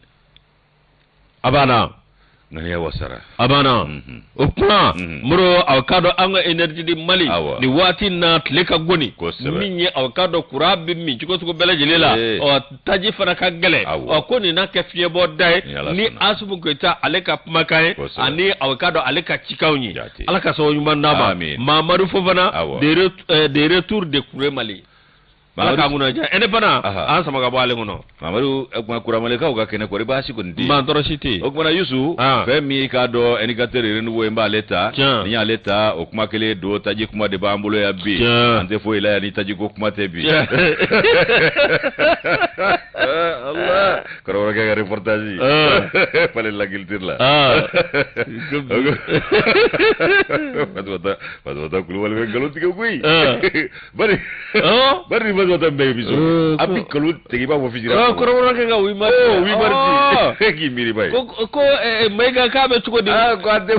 A banna. Ŋaniya wasara. A banna. O kuma, Moro, a k'a dɔn an ka énergie du Mali nin waati na, tile ka goni, min ye a k'a dɔn courant bɛ min cogo sugu bɛɛ lajɛlen la, ɔ taji fana ka gɛlɛn, ɔ ko nin na kɛ fiɲɛbɔ da ye ni Assimi Goïta ale ka kumakan ye ani a k'a dɔn ale ka cikanw ye. Ala ka sababu ɲuman d'a ma. Mamadu Fofana, de retour de Kuremale, Ala k'an kunna diya indépendant, an sama ka bɔ ale kɔnɔ. Mamadu, o tuma Kuramalekaw ka kɛnɛ, kɔri baasi kɔni tɛ yen? Maa tɔɔrɔ si tɛ yen. O tuma Yusu, fɛn min k'a dɔn indicateur renouveau n b'ale ta. Ni y'ale ta, o kuma kelen don, taji kuma de b'an bolo yan bi. An tɛ foyi la yan ni taji ko kuma tɛ bi. Allah, kɔrɔbɔrɔkɛ ka reportage palais de la culture la. Fatumata, Fatumata Kulubali bɛ nkalon tigɛ koyi. Bari bari ni Fatumata bɛɛ bɛ so, a bɛ nkalon tigɛ i b'a fɔ fijira. Kɔrɔbɔrɔkɛ ka 8 mars. Oh, 8 mars, e k'i miiri ba ye. Ko Mayiga k'a bɛ cogo di? Ko an tɛ.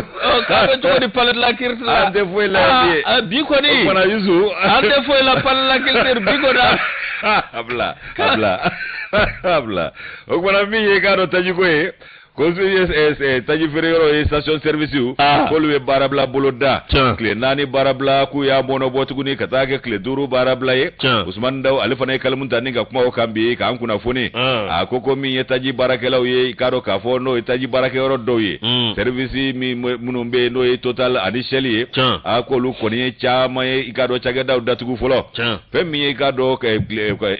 K'a bɛ cogo di palais de la culture la? An tɛ foyi la yan bi. Bi kɔni. O kumana Yusu. An tɛ foyi la palais de la culture bi kɔni. A bila, a bila, a bila. O kumana min ye k'a dɔn tajiko ye, ko ye taji feere yɔrɔ ye, station service, k'olu bɛ baarabila boloda, tile 4 baarabila, k'u y'a mɔnɔ bɔ tuguni ka taa kɛ tile 5 baarabila ye. Usumani Daw, ale fana ye kalimu ta ni ka kuma o kan bi k'an kunnafoni. A ko min ye taji baarakɛlaw ye, i k'a dɔn k'a fɔ n'o ye taji baarakɛyɔrɔ dɔw ye, service min minnu bɛ yen n'o ye Total ani Shell ye, a k'olu kɔni ye caman ye, i k'a dɔn cakɛdaw datugu fɔlɔ. Fɛn min ye i k'a dɔn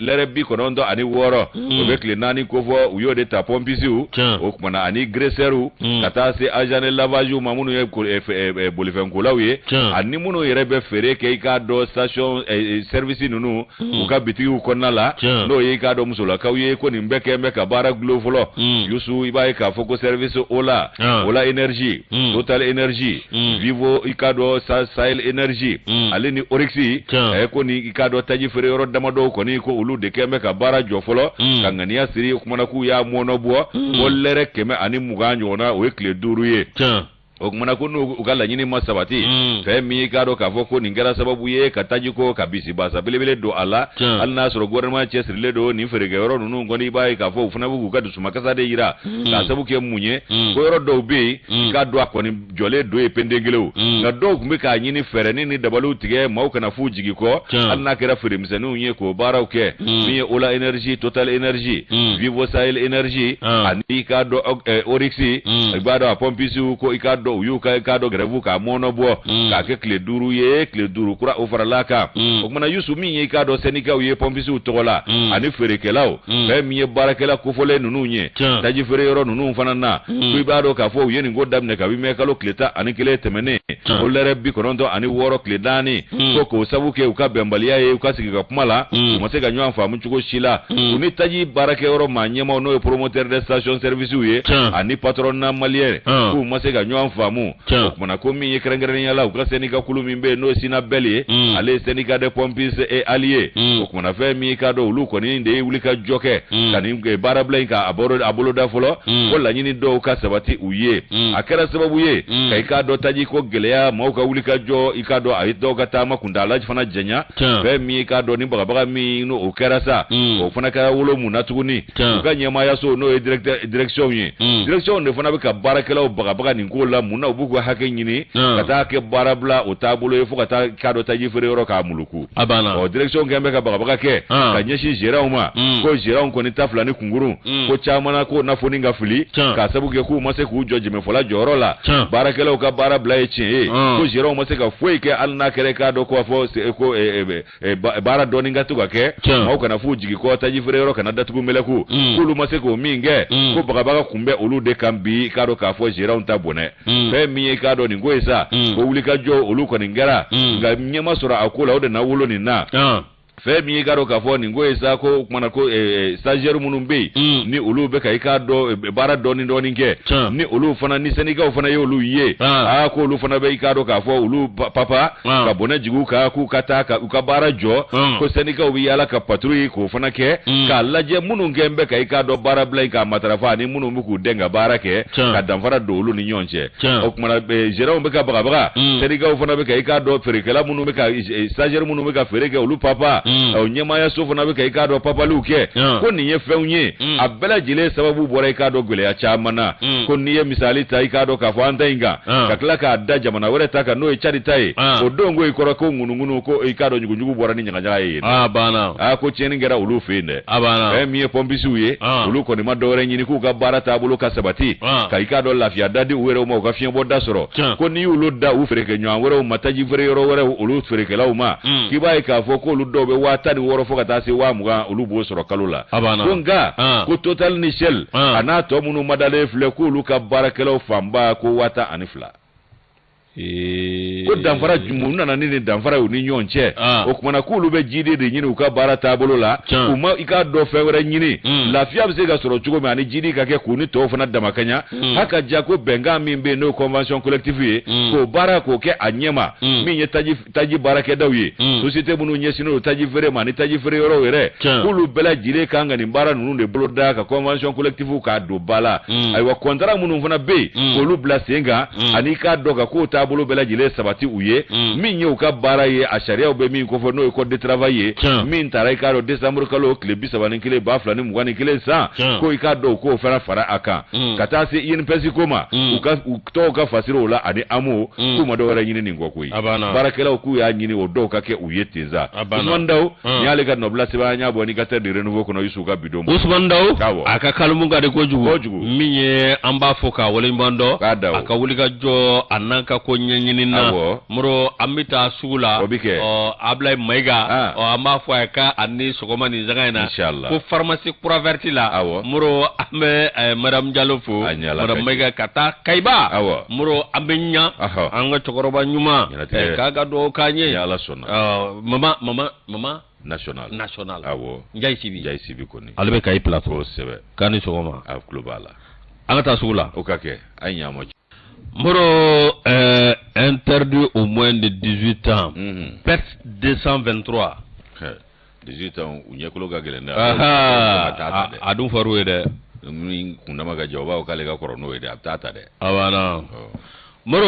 lɛrɛ 96, o bɛ tile 4 kofɔ, u y'o de ta pɔmpisiw o kumana. Ani graisseurs, ka taa se agent de lavage ma, minnu ye bolifɛnkolaw ye, ani minnu yɛrɛ bɛ feere kɛ, i k'a dɔn, station service ninnu, u ka bitigiw kɔnɔna la, n'o ye, i k'a dɔn, musolakaw ye, ko nin bɛɛ kɛ bɛ ka baara dulon fɔlɔ. Yusu, i b'a ye k'a fɔ ko service Ola, Ola Énergie, Total Énergie, Vivo, i k'a dɔn, Sahel Énergie, ale ni Oryx, ko ni, i k'a dɔn, taji feere yɔrɔ damadɔw kɔni, ko olu de kɛ bɛ ka baara jɔ fɔlɔ, ka ŋaniya siri. O kumana k'u y'a mɔnɔ bɔ ko lɛrɛ 120 ɲɔgɔnna, o ye tile 5 ye. O kumana ko n'u u ka laɲini ma sabati, fɛn min, i k'a dɔn k'a fɔ ko nin kɛra sababu ye ka taji ko ka bisibasa belebele don a la. Hali n'a sɔrɔ gouvernement cɛsirilen don nin feerekɛyɔrɔ ninnu kɔni, i b'a ye k'a fɔ u fana bɛ k'u ka dusumakasa de yira, k'a sabu kɛ mun ye? Ko yɔrɔ dɔw bɛ yen, i k'a dɔn, a kɔni jɔlen don ye penden kelenw, nka dɔw tun bɛ k'a ɲini fɛɛrɛni ni dabaliw tigɛ, maaw kana f'u jigi kɔ, hali n'a kɛra feeremisɛnninw ye, k'o baaraw kɛ. Min ye Ola Énergie, Total Énergie, Vivo Sahel Énergie, ani, i k'a dɔn, Oryx, i b'a dɔn, a pɔmpisiw, ko i k'a dɔn, u y'u ka, i k'a dɔn, grève k'a mɔnɔ bɔ k'a kɛ tile 5 ye, tile 5 kura o farala kan. O kumana Yusu, min ye, i k'a dɔn, sɛndikaw ye pɔmpisiw tɔgɔ la ani feerekɛlaw, fɛn min ye baarakɛla kofɔlen ninnu ye taji feere yɔrɔ ninnu fana na, ko i b'a dɔn k'a fɔ u ye nin ko daminɛ kabi mɛ kalo tile 11 tɛmɛnen, ko lɛrɛ 96 tile 4, ko k'o sabu kɛ u ka bɛnbaliya ye u ka sigi ka kuma la, u ma se ka ɲɔgɔn faamu cogo si la, u ni taji baarakɛyɔrɔ maa ɲɛmaaw, n'o ye promoteur de station service ye, ani patronat malien, k'u ma se ka ɲɔgɔn faamu. O kumana ko min ye kɛrɛnkɛrɛnnenya la, u ka syndicat kulu min bɛ yen, n'o ye SYNABEL ye, ale ye syndicat des pompistes et alliés, o kumana fɛn min, i k'a dɔn, olu kɔni de ye wuli ka jɔ kɛ ka nin baarabila in ka a boloda fɔlɔ, ko laɲini dɔw ka sabati u ye. A kɛra sababu ye ka, i k'a dɔn, taji ko gɛlɛya, maaw ka wuli ka jɔ, i k'a dɔn, a ye dɔw ka taama kuntaala fana janya. Fɛn min, i k'a dɔn, ni bagabaga min n'o kɛra sa, o fana kɛra wolo mun na tuguni? U ka ɲɛmaayaso, n'o ye direction ye, direction de fana bɛ ka baarakɛlaw bagabaga nin ko la. Mun na u b'u ka hakɛ ɲini ka taa kɛ baarabila o taabolo ye, fo ka taa, k'a dɔn, taji feere yɔrɔ k'a muluku? A banna. Ɔ, direction kɛn bɛ ka bagabaga kɛ ka ɲɛsin gérants ma, ko gérants kɔni ta fila ni kunkurun, ko caman na ko nafoni ka fili, k'a sabu kɛ k'u ma se k'u jɔ jɛmɛfɔla jɔyɔrɔ la. Baarakɛlaw ka baara bila ye tiɲɛ ye, ko gérants ma se ka foyi kɛ, hali n'a kɛra, k'a dɔn, ko a fɔ ko baara dɔɔni ka to ka kɛ, maaw kana f'u jigi kɔ, taji feere yɔrɔ kana datugu mɛlɛku, k'olu ma se k'o min kɛ, ko bagabaga kun bɛ olu de kan bi, k'a dɔn k'a fɔ gérants ta bɔnɛ. Fɛn min ye, k'a dɔn, nin ko ye sa, ko wulikajɔ olu kɔni kɛra, nka ɲɛ ma sɔrɔ a ko la. O de na wolo nin na. Fɛn min ye, k'a dɔn k'a fɔ nin ko ye sa, ko o kumana ko stagiaire minnu bɛ yen, ni olu bɛ ka, i k'a dɔn, baara dɔɔni dɔɔni kɛ, ni olu fana ni syndicats fana ye olu ye, aa, ko olu fana bɛ, i k'a dɔn k'a fɔ, olu papa ka bɔnɛ jigin u kan, k'u ka taa ka u ka baara jɔ, ko syndicats bɛ yaala ka patrouille k'o fana kɛ, k'a lajɛ minnu kɛ bɛ ka, i k'a dɔn, baara bila in k'a matarafa, ani minnu bɛ k'u dɛn ka baara kɛ, ka danfara don olu ni ɲɔgɔn cɛ. O kumana gérants bɛ ka bagabaga, syndicats fana bɛ ka, i k'a dɔn, feerekɛla minnu bɛ ka, stagiaire minnu bɛ ka feere kɛ, olu papa, o ɲɛmaayaso fana bɛ ka, i k'a dɔn, papaliw kɛ. Ko nin ye fɛnw ye, a bɛɛ lajɛlen sababu bɔra, i k'a dɔn, gɛlɛya caman na. Ko n'i ye misali ta, i k'a dɔn k'a fɔ an ta in kan, ka tila k'a da jamana wɛrɛ ta kan, n'o ye Cadi ta ye, o don ko i kɔrɔ ko ŋunuŋunu, ko i k'a dɔn, ɲuguɲugu bɔra ni ɲagaɲaga ye yen. A banna. Aa, ko tiɲɛni kɛra olu fɛ yen dɛ. A banna. Fɛn min ye pɔmpisiw ye, olu kɔni ma dɔwɛrɛ ɲini k'u ka baara taabolo ka sabati, ka, i k'a dɔn, lafiya da di u yɛrɛw ma, u ka fiɲɛbɔ da sɔrɔ. Ko n'i y'olu da u feerekɛɲɔgɔn wɛrɛw ma, taji feere yɔrɔ wɛrɛw, olu feerekɛlaw ma, k'i b'a ye k'a fɔ k'olu dɔw bɛ 16,000 fo ka taa se 20,000, olu b'o sɔrɔ kalo la. A banna. Ko nka ko Total ni Shell a n'a tɔ minnu madalen filɛ, k'olu ka baarakɛlaw fanba ko 12,000. Ko danfara mun nana ni nin danfara ye u ni ɲɔgɔn cɛ? O kumana k'olu bɛ jidi de ɲini u ka baara taabolo la, u ma, i k'a dɔn, fɛn wɛrɛ ɲini. Lafiya bɛ se ka sɔrɔ cogo min ani jidi ka kɛ k'u ni tɔw fana damakaɲa, haka ja ko bɛnkan min bɛ yen, n'o ye convention collective ye, k'o baara k'o kɛ a ɲɛma. Min ye taji baarakɛdaw ye, société minnu ɲɛsinnen don taji feere ma ani taji feere yɔrɔw yɛrɛ, k'olu bɛɛ lajɛlen kan ka nin baara ninnu de boloda ka convention collective k'a don ba la. Ayiwa, contrat minnu fana bɛ yen, k'olu bila sen kan, ani k'a dɔn ka k'o taabolo bɛɛ lajɛlen sabati u ye. Min ye u ka baara ye, a sariyaw bɛ min kofɔ, n'o ye code de travail ye, min taara, i k'a dɔn, décembre kalo tile 31 2021 san, ko i k'a dɔn, u k'o fana fara a kan, ka taa se INPS ko ma, u ka u tɔgɔw ka fasiri o la, ani AMO, k'u ma dɔwɛrɛ ɲini nin kɔ koyi. Baarakɛlaw k'u y'a ɲini o dɔw ka kɛ u ye ten sa. Usman Daw, nin y'ale ka nɔbila sɛbɛn, an y'a bɔ Indicateur du Renouveau kɔnɔ, Yusu ka bidon. Usman Daw, a ka kalimu ka di kojugu. Kojugu. Min ye, an b'a fɔ k'a waleɲuman dɔn. K'a da a ka wuli ka jɔ a n'an ka ko ko ɲɛɲini na. Moro, an bɛ taa sugu la. O bɛ kɛ. Ɔ, Ablaye Mayiga. Ɔ, an b'a fɔ a ye k'a ni sɔgɔma nin sanga in na. Inshallah. Ko pharmacie Croix Verte la. Moro, an bɛ madame Jalo fo. Madame Mayiga ka taa Kayiba. Moro, an bɛ ɲa. An ka cɛkɔrɔba ɲuman. K'a ka dugawu k'an ye. Ni Ala sɔnna. Mama mama mama. National. National. Awɔ. Njayi Sibi. Njayi Sibi kɔni. Ale bɛ Kayi plateau. Kosɛbɛ. K'a ni sɔgɔma. A tulo b'a la. An ka taa sugu la. O ka kɛ. A ye ɲa ma. Moro, interdit au moins de 18 ans. PET 223. 18 ans, u ɲɛkolo ka gɛlɛn dɛ. A dun fɔr'u ye dɛ. Min kundama ka jɛ, o b'a fɔ k'ale ka kɔrɔ n'o ye dɛ, a bɛ taa ta dɛ. A banna. Moro,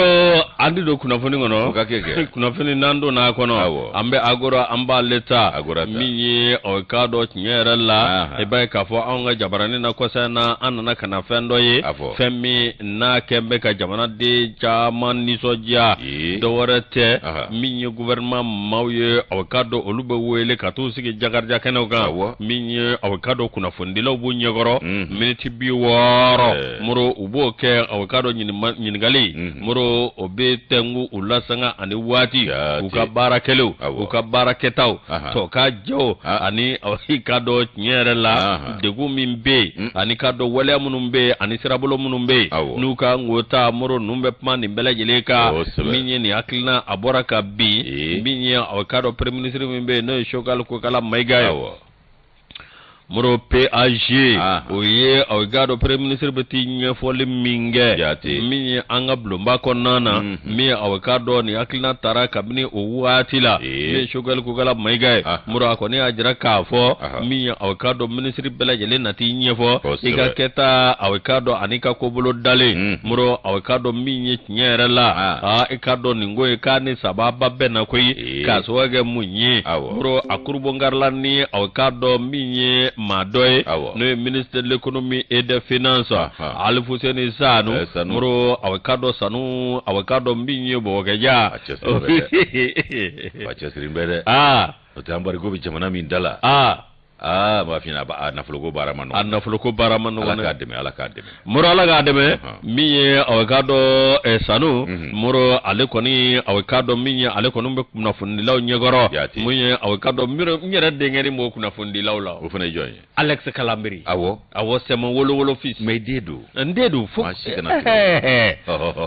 an ti don kunnafoni kɔnɔ. O ka kɛ kɛ. Kunnafoni n'an donna a kɔnɔ. An bɛ Agora, an b'ale ta. Agora ta. Min ye o k'a dɔn tiɲɛ yɛrɛ la. I b'a ye k'a fɔ anw ka jabaranin na kɔsa in na, an nana ka na fɛn dɔ ye. Fɛn min n'a kɛn bɛ ka jamanaden caman nisɔndiya. Dɔ wɛrɛ tɛ. Min ye gouvernement maaw ye, o k'a dɔn olu bɛ wele ka t'u sigi jakarija kɛnɛw kan. Min ye o k'a dɔn kunnafonidilaw b'u ɲɛkɔrɔ. Miniti 60. Moro, u b'o kɛ o k'a dɔn ɲininkali. Moro, o bɛ tɛnku u la sanga ani waati, u ka baara kɛlenw, u ka baara kɛtaw, tɔ ka jɛw, ani i k'a dɔn tiɲɛ yɛrɛ la degun min bɛ yen, ani k'a dɔn waleya minnu bɛ yen, ani sirabolo minnu bɛ yen n'u ka k'o ta. Moro, ninnu bɛ kuma nin bɛɛ lajɛlen kan. Min ye nin hakilina a bɔra ka bin, min ye o k'a dɔn premier ministre min bɛ yen, n'o ye Choguel Kokalla Maïga ye. Moro, PAG, o ye o k'a dɔn premier ministre bɛ t'i ɲɛfɔli min kɛ, min ye an ka bulonba kɔnɔna na, min ye o k'a dɔn nin hakilina taara kabini o waati la, min ye Choguel Kokalla Maïga ye. Moro, a kɔni y'a jira k'a fɔ min ye o k'a dɔn minisiri bɛɛ lajɛlen na t'i ɲɛfɔ i ka kɛta, o k'a dɔn ani ka kobolo dalen. Moro, o k'a dɔn min ye tiɲɛ yɛrɛ la, i k'a dɔn nin ko ye k'a ni sababa bɛɛ na koyi, k'a sababu kɛ mun ye. Moro, a kurubonkarila ni o k'a dɔn min ye maa dɔ ye, n'o ye ministre de l'économie et des finances, Alifuseni Sanu. Moro, a k'a dɔn Sanu, a k'a dɔn min ye bɔgɔkɛja. A cɛsiri bɛ dɛ. O tɛ embargo bɛ jamana min da la. Aa, b'a f'i ɲɛna, a nafoloko baara ma nɔgɔn. A nafoloko baara ma nɔgɔn. Ala k'a dɛmɛ, Ala k'a dɛmɛ. Moro, Ala k'a dɛmɛ. Min ye a k'a dɔn Sanu, Moro, ale kɔni a k'a dɔn min ye ale kɔni bɛ kunnafonidilaw ɲɛkɔrɔ. Mun ye a k'a dɔn n yɛrɛ denkɛ ni m'o kunnafonidilaw la. O fana ye jɔn ye? Alex Kalambry. Awɔ. Awɔ, c'est mon wolo wolo fils. Mais i den don. N den don fo.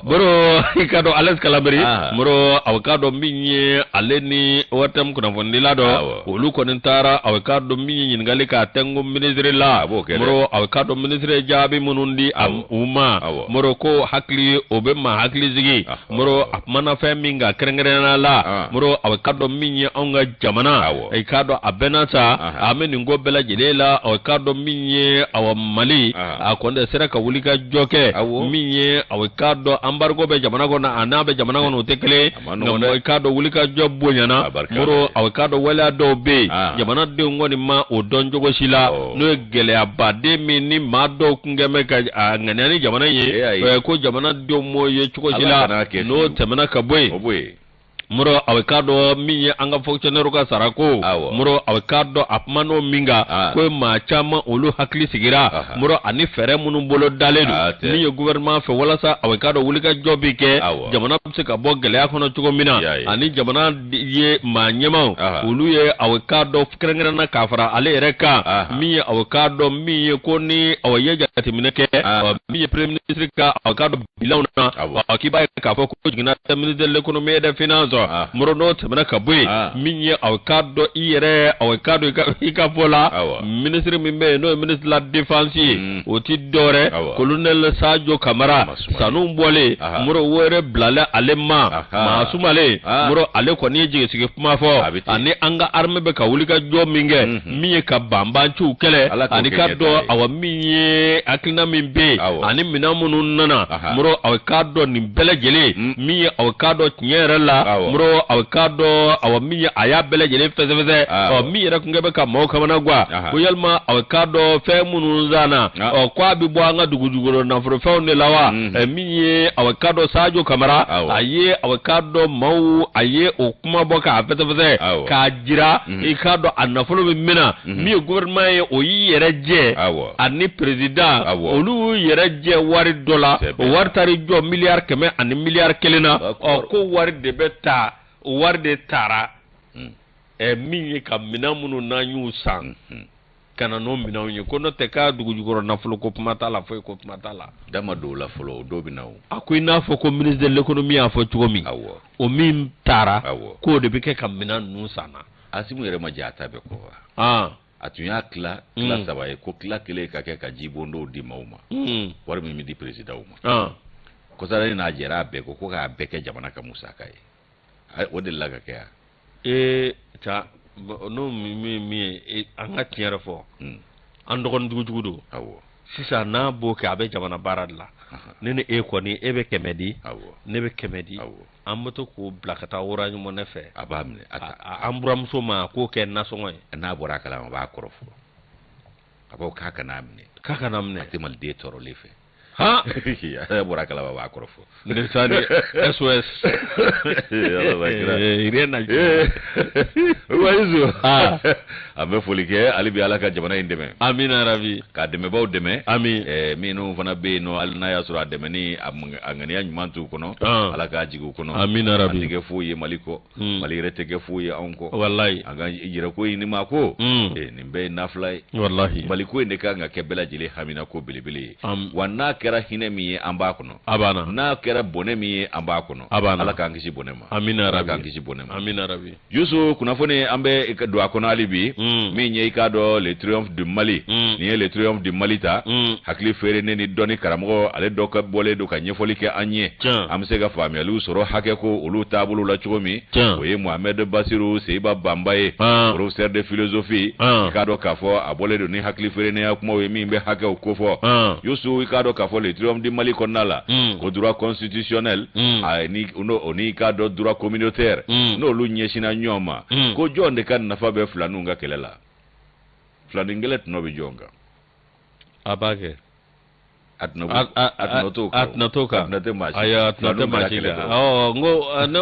Moro, i k'a dɔn Alex Kalambry. Moro, a k'a dɔn min ye ale ni ORTM kunnafonidila dɔ. Olu kɔni taara a k'a dɔn min ye ɲininkali k'a tɛnku minisiri la. Moro, a k'a dɔn minisiri ye jaabi minnu di u ma. Moro ko hakili o bɛ maa hakili sigi. Moro, a kumana fɛn min kan kɛrɛnkɛrɛnnenya la. Moro, a k'a dɔn min ye anw ka jamana. I k'a dɔn a bɛɛ n'a ta. An bɛ nin ko bɛɛ lajɛlen la, a k'a dɔn min ye awa Mali a kɔni sera ka wuli ka jɔ kɛ, min ye a k'a dɔn embargo bɛ jamana kɔnɔ, a n'a bɛ jamana kɔnɔ o tɛ kelen, nka i k'a dɔn wuli ka jɔ bonyana. Moro, a k'a dɔn waleya dɔw bɛ yen, jamanadenw kɔni ma o dɔn cogo si la, n'o ye gɛlɛyabaden min ni maa dɔw kun kɛn bɛ ka a ŋaniya ni jamana ye, ko jamanadenw m'o ye cogo si la, n'o tɛmɛna ka bɔ yen. Moro, a k'a dɔn min ye an ka fonctionnaire ka sarako. Moro, a k'a dɔn a kuma n'o min kan, ko maa caman olu hakili sigira. Moro, ani fɛɛrɛ minnu bolo dalen don min ye gouvernement fɛ walasa a k'a dɔn wulikajɔ bɛ kɛ, jamana bɛ se ka bɔ gɛlɛya kɔnɔ cogo min na, ani jamana ye maa ɲɛmaw olu ye a k'a dɔn kɛrɛnkɛrɛnna k'a fara ale yɛrɛ kan, min ye a k'a dɔn min ye ko ni a ye jateminɛ kɛ, min ye premier ministre ka a k'a dɔn bilanw na, k'i b'a ye k'a fɔ ko jiginna tɛ ministre de l'économie et des finances. Moro, n'o tɛmɛna ka bɔ yen, min ye aw k'a dɔn i yɛrɛ aw k'a dɔn i ka fɔ la, ministre min bɛ yen, n'o ye ministre de la défense ye, o ti dɔwɛrɛ colonel Sadio Kamara. Sanu bɔlen, Moro, o yɛrɛ bilalen ale ma maa sumalen. Moro, ale kɔni ye jigisigi kuma fɔ, ani an ka armée bɛ ka wuli ka jɔ min kɛ, min ye ka banbanciw kɛlɛ, ani ka dɔn awa min ye hakilina min bɛ yen, ani minɛn minnu nana. Moro, aw k'a dɔn nin bɛɛ lajɛlen, min ye aw k'a dɔn tiɲɛ yɛrɛ la. Moro, aw k'a dɔn, awa, min ye a y'a bɛɛ lajɛlen fɛsɛfɛsɛ. Ɔ, min yɛrɛ kun kɛ bɛ ka maaw kamana gan, ko yalima aw k'a dɔn, fɛn minnu sanna, ɔ, ko a bɛ bɔ an ka dugu jukɔrɔ nafolofɛnw de la wa? Min ye aw k'a dɔn, Sajo Kamara, a ye aw k'a dɔn maaw, a ye o kuma bɔ k'a fɛsɛfɛsɛ k'a jira, i k'a dɔn a nafolo bɛ min na. Min ye gouvernement ye, o y'i yɛrɛ jɛ, ani président, olu y'u yɛrɛ jɛ wari dɔ la. O wari taara jɔ miliyari 100 ani miliyari 1 na. Ɔ, ko wari de bɛ ta, o wari de taara min ye ka minɛn minnu n'an y'u san ka na n'o minɛnw ye, ko n'o tɛ k'a dugu jukɔrɔ nafolo ko kuma t'a la, foyi ko kuma t'a la. Da ma don o la fɔlɔ, o dɔw bɛ na o. A ko i n'a fɔ ko ministre de l'économie y'a fɔ cogo min, o min taara, k'o de bɛ kɛ ka minɛn ninnu san na. Asimu yɛrɛ ma jɛ a ta bɛɛ kɔ wa? A tun y'a tila tila saba ye, ko tila kelen ka kɛ ka jibondɔw di maaw ma, wari min bɛ di présidentw ma. Kɔsara n'a jɛra a bɛɛ kɔ, ko k'a bɛɛ kɛ jamana ka musaka ye. O delila ka kɛ yan? Ee, ca n'o min ye, an ka tiɲɛ yɛrɛ fɔ, an dɔgɔnin jugujugu don. Sisan n'a b'o kɛ, a bɛ jamana baara de la. Ne ni e kɔni, e bɛ 100 di, ne bɛ 100 di, an bɛ to k'o bila ka taa Orange Money fɛ. A b'a minɛ. An buramuso ma k'o kɛ nasɔngɔ ye. N'a bɔra a kalama, a b'a kɔrɔfɔ, a b'o k'a kana minɛ. K'a kana minɛ. A tɛ maliden tɔɔrɔlen fɛ. Han, a bɔra a kalama, a b'a kɔrɔfɔ. Ndesan SOS, rien n'a. Wayisu, an bɛ foli kɛ hali bi. Ala ka jamana in dɛmɛ. Amina rabi. Ka dɛmɛbaw dɛmɛ. Ami. Minnu fana bɛ yen nɔ, hali n'a y'a sɔrɔ a dɛmɛni a ŋaniya ɲuman t'u kɔnɔ, Ala k'a jigin u kɔnɔ. Amina rabi. An tɛ kɛ foyi ye Mali kɔ, Mali yɛrɛ tɛ kɛ foyi ye anw kɔ. Walayi. An ka yɛrɛ ko in ni maa ko, nin bɛɛ ye nafila ye. Walahi. Mali ko in de kan ka kɛ bɛɛ lajɛlen hamina ko belebele ye. Wa n'a kɛra hinɛ min ye, an b'a kɔnɔ. A banna. N'a kɛra bɔnɛ min ye, an b'a kɔnɔ. A banna. Ala k'an kisi bɔnɛ ma. Amina Ala rabi. K'an kisi bɔnɛ ma. Amina rabi. Yusu, kunnafoni an bɛ don a kɔnɔ hali bi. Min ye i k'a dɔn le triomphe du Mali, nin ye le triomphe du Mali ta, hakili feere ne ni dɔnni karamɔgɔ, ale dɔ ka bɔlen don ka ɲɛfɔli kɛ an ye, an bɛ se ka faamuyaliw sɔrɔ hakɛ ko olu taabolo la cogo min. O ye Mohamed Basiru Seiba Banba ye, professeur de philosophie. I k'a dɔn k'a fɔ a bɔlen don ni hakili feerenenya kumaw ye min bɛ hakɛw kofɔ. Yusu, i k'a dɔn k'a fɔ le triomphe du Mali kɔnɔna la, ko droit constitutionnel ni o ni i k'a dɔn droit communautaire, n'olu ɲɛsinna ɲɔgɔn ma, ko jɔn de ka nafa bɛ filaninw ka kɛlɛ la? Filanin kɛlɛ tɔnɔ bɛ jɔn kan? A b'a kɛ. A tɔnɔ t'o kan. A tɔnɔ t'o kan. A tɔnɔ tɛ maa si. Ayi, a tɔnɔ tɛ maa si kan. Ɔ, n ko ne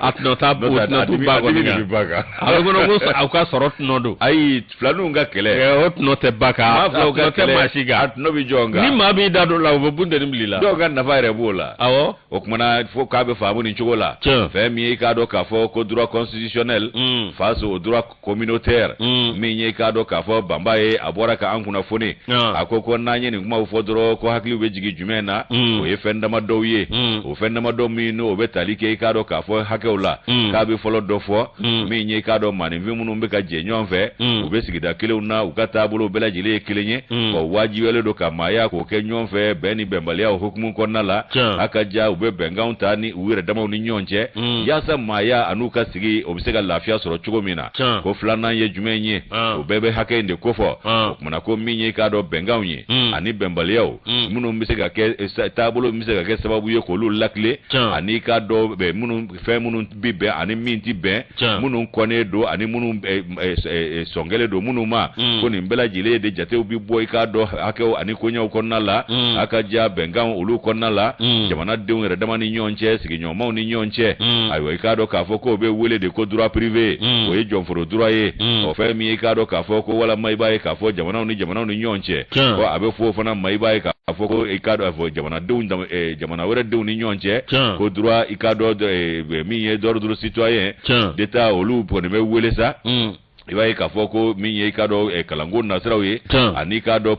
a tɔnɔ t'a, o tɔnɔ t'u ba kɔni kan. A bɛ kɔnɔ ko aw ka sɔrɔ tɔnɔ don. Ayi, filaninw ka kɛlɛ. O tɔnɔ tɛ ba kan. Maa filaw ka kɛlɛ tɛ maa si kan. A tɔnɔ bɛ jɔn kan? Ni maa b'i da don la, u bɛ bunteni bila i la. Dɔw ka nafa yɛrɛ b'o la. Awɔ. O kumana fo k'a bɛ faamu nin cogo la. Fɛn min ye i k'a dɔn k'a fɔ ko droit constitutionnel face au droit communautaire, min ye i k'a dɔn k'a fɔ Banba ye, a bɔra ka an kunnafoni. A ko ko n'an ye nin kumaw fɔ dɔrɔn, ko hakiliw bɛ jigin jumɛn na? O ye fɛn damadɔw ye. O fɛn damadɔ min n'o bɛ tali kɛ i k'a dɔn k'a fɔ hakɛw la, k'a bɛ fɔlɔ dɔ fɔ, min ye i k'a dɔn maaninfin minnu bɛ ka jɛ ɲɔgɔn fɛ, u bɛ sigida kelenw na, u ka taabolo bɛɛ lajɛlen ye kelen ye. Ɔ, wajibiyalen don ka maaya k'o kɛ ɲɔgɔn fɛ bɛn ni bɛnbaliya hukumu kɔnɔna la. A ka ja u bɛ bɛnkanw ta ni u yɛrɛ damaw ni ɲɔgɔn cɛ, yaasa maaya an'u ka sigi o bɛ se ka lafiya sɔrɔ cogo min na. Ko filanan ye jumɛn ye? O bɛɛ bɛ hakɛ in de kofɔ. O kumana ko min ye k'a dɔn bɛnkanw ye ani bɛnbaliyaw minnu bɛ se ka kɛ taabolo bɛ se ka kɛ sababu ye k'olu lakile, ani k'a dɔn minnu fɛn minnu bɛ bɛn ani min tɛ bɛn, minnu kɔnnen don ani minnu sɔn kɛlen don minnu ma, ko nin bɛɛ lajɛlen de jatew bɛ bɔ i k'a dɔn hakɛw ani koɲɛw kɔnɔna la. A ka ja bɛnkan olu kɔnɔna la, jamanadenw yɛrɛ dama ni ɲɔgɔn cɛ, sigiɲɔgɔnmaw ni ɲɔgɔn cɛ, ayiwa, i k'a dɔn k'a fɔ k'o bɛ wele de ko droit privé, o ye jɔnforo droit ye. O fɛn min ye i k'a dɔn k'a fɔ ko walama i b'a ye k'a fɔ jamanaw ni jamanaw ni ɲɔgɔn cɛ, ko a bɛ fɔ o fana ma, i b'a ye k'a fɔ ko i k'a dɔn fɔ jamanadenw, jamana wɛrɛ denw ni ɲɔgɔn cɛ, ko droit i k'a dɔn min ye d'ordre citoyen d'État, olu kɔni bɛ wele sa. I b'a ye k'a fɔ ko min ye i k'a dɔn kalanko nasiraw ye, ani k'a dɔn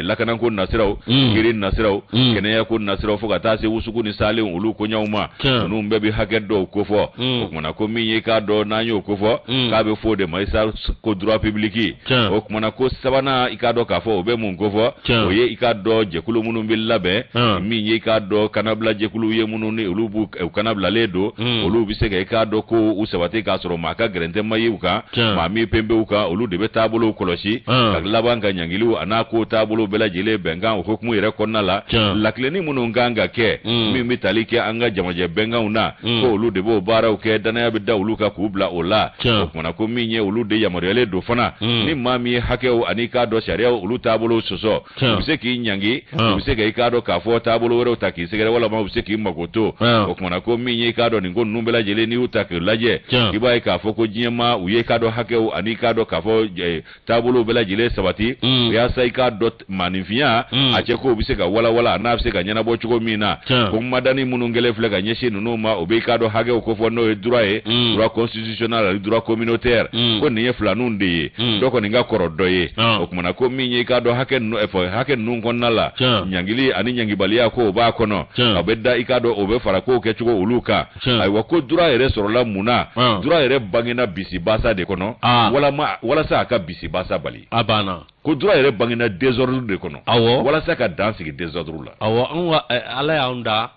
lakanako nasiraw, kiiri nasiraw, kɛnɛyako nasiraw, fo ka taa se wusuku ni salen olu koɲaw ma, ninnu bɛɛ bɛ hakɛ dɔw kofɔ. O kumana ko min ye k'a dɔn n'an y'o kofɔ, k'a bɛ fɔ o de ma isa ko droit public. O kumana ko sabanan, i k'a dɔn k'a fɔ o bɛ mun kofɔ? O ye i k'a dɔn jɛkulu minnu bɛ labɛn, min ye i k'a dɔn kanabila jɛkulu ye, minnu ni olu b'u kanabilalen don, olu bɛ se ka i k'a dɔn ko u sabati k'a sɔrɔ maa ka gɛrɛntɛ ma ye u kan. Maa min penpew kan, olu de bɛ taabolow kɔlɔsi ka laban ka ɲangiliw a n'a ko taabolo bɛɛ lajɛlen bɛnkan o hukumu yɛrɛ kɔnɔna la. Lakilenni minnu kan ka kɛ min bɛ tali kɛ an ka jamajɛ bɛnkanw na, ko olu de b'o baaraw kɛ, danaya bɛ da olu kan k'u bila o la. O kumana ko min ye olu de yamaruyalen don fana, ni maa min ye hakɛw ani k'a dɔn sariyaw olu taabolo sɔsɔ, u bɛ se k'i ɲangi, u bɛ se ka i k'a dɔn k'a fɔ taabolo wɛrɛw ta k'i sɛgɛrɛ, walima u bɛ se k'i mago to. O kumana ko min ye i k'a dɔn nin ko ninnu bɛɛ lajɛlen, n'i y'u ta k'u lajɛ, i b'a ye k'a fɔ ko diɲɛmaa u ye i k'a dɔn hakɛw ani i k'a dɔn k'a fɔ taabolow bɛɛ lajɛlen sabati yaasa i k'a dɔn maaninfinya a cɛ kow bɛ se ka walawala, a n'a bɛ se ka ɲɛnabɔ cogo min na. Ko madani minnu kɛlen filɛ ka ɲɛsin ninnu ma, o bɛ i k'a dɔn hakɛw kofɔ, n'o ye droit ye, droit constitutionnel ani droit communautaire. Ko nin ye filaninw de ye, dɔ kɔni ka kɔrɔ dɔ ye. O kumana ko min ye i k'a dɔn hakɛ ninnu fɔ hakɛ ninnu kɔnɔna la, ɲangili ani ɲangibaliya ko o b'a kɔnɔ, a bɛ da i k'a dɔn o bɛ fara kow kɛcogo olu kan. Ayiwa, ko droit yɛrɛ sɔrɔla mun na? Droit yɛrɛ bangena bisibasa de kɔnɔ walama walasa a ka bisibasa bali. A banna. Ko droit yɛrɛ bangena désordre de kɔnɔ walasa ka dan sigi désordre la. Awɔ, anw ka Ala y'anw da,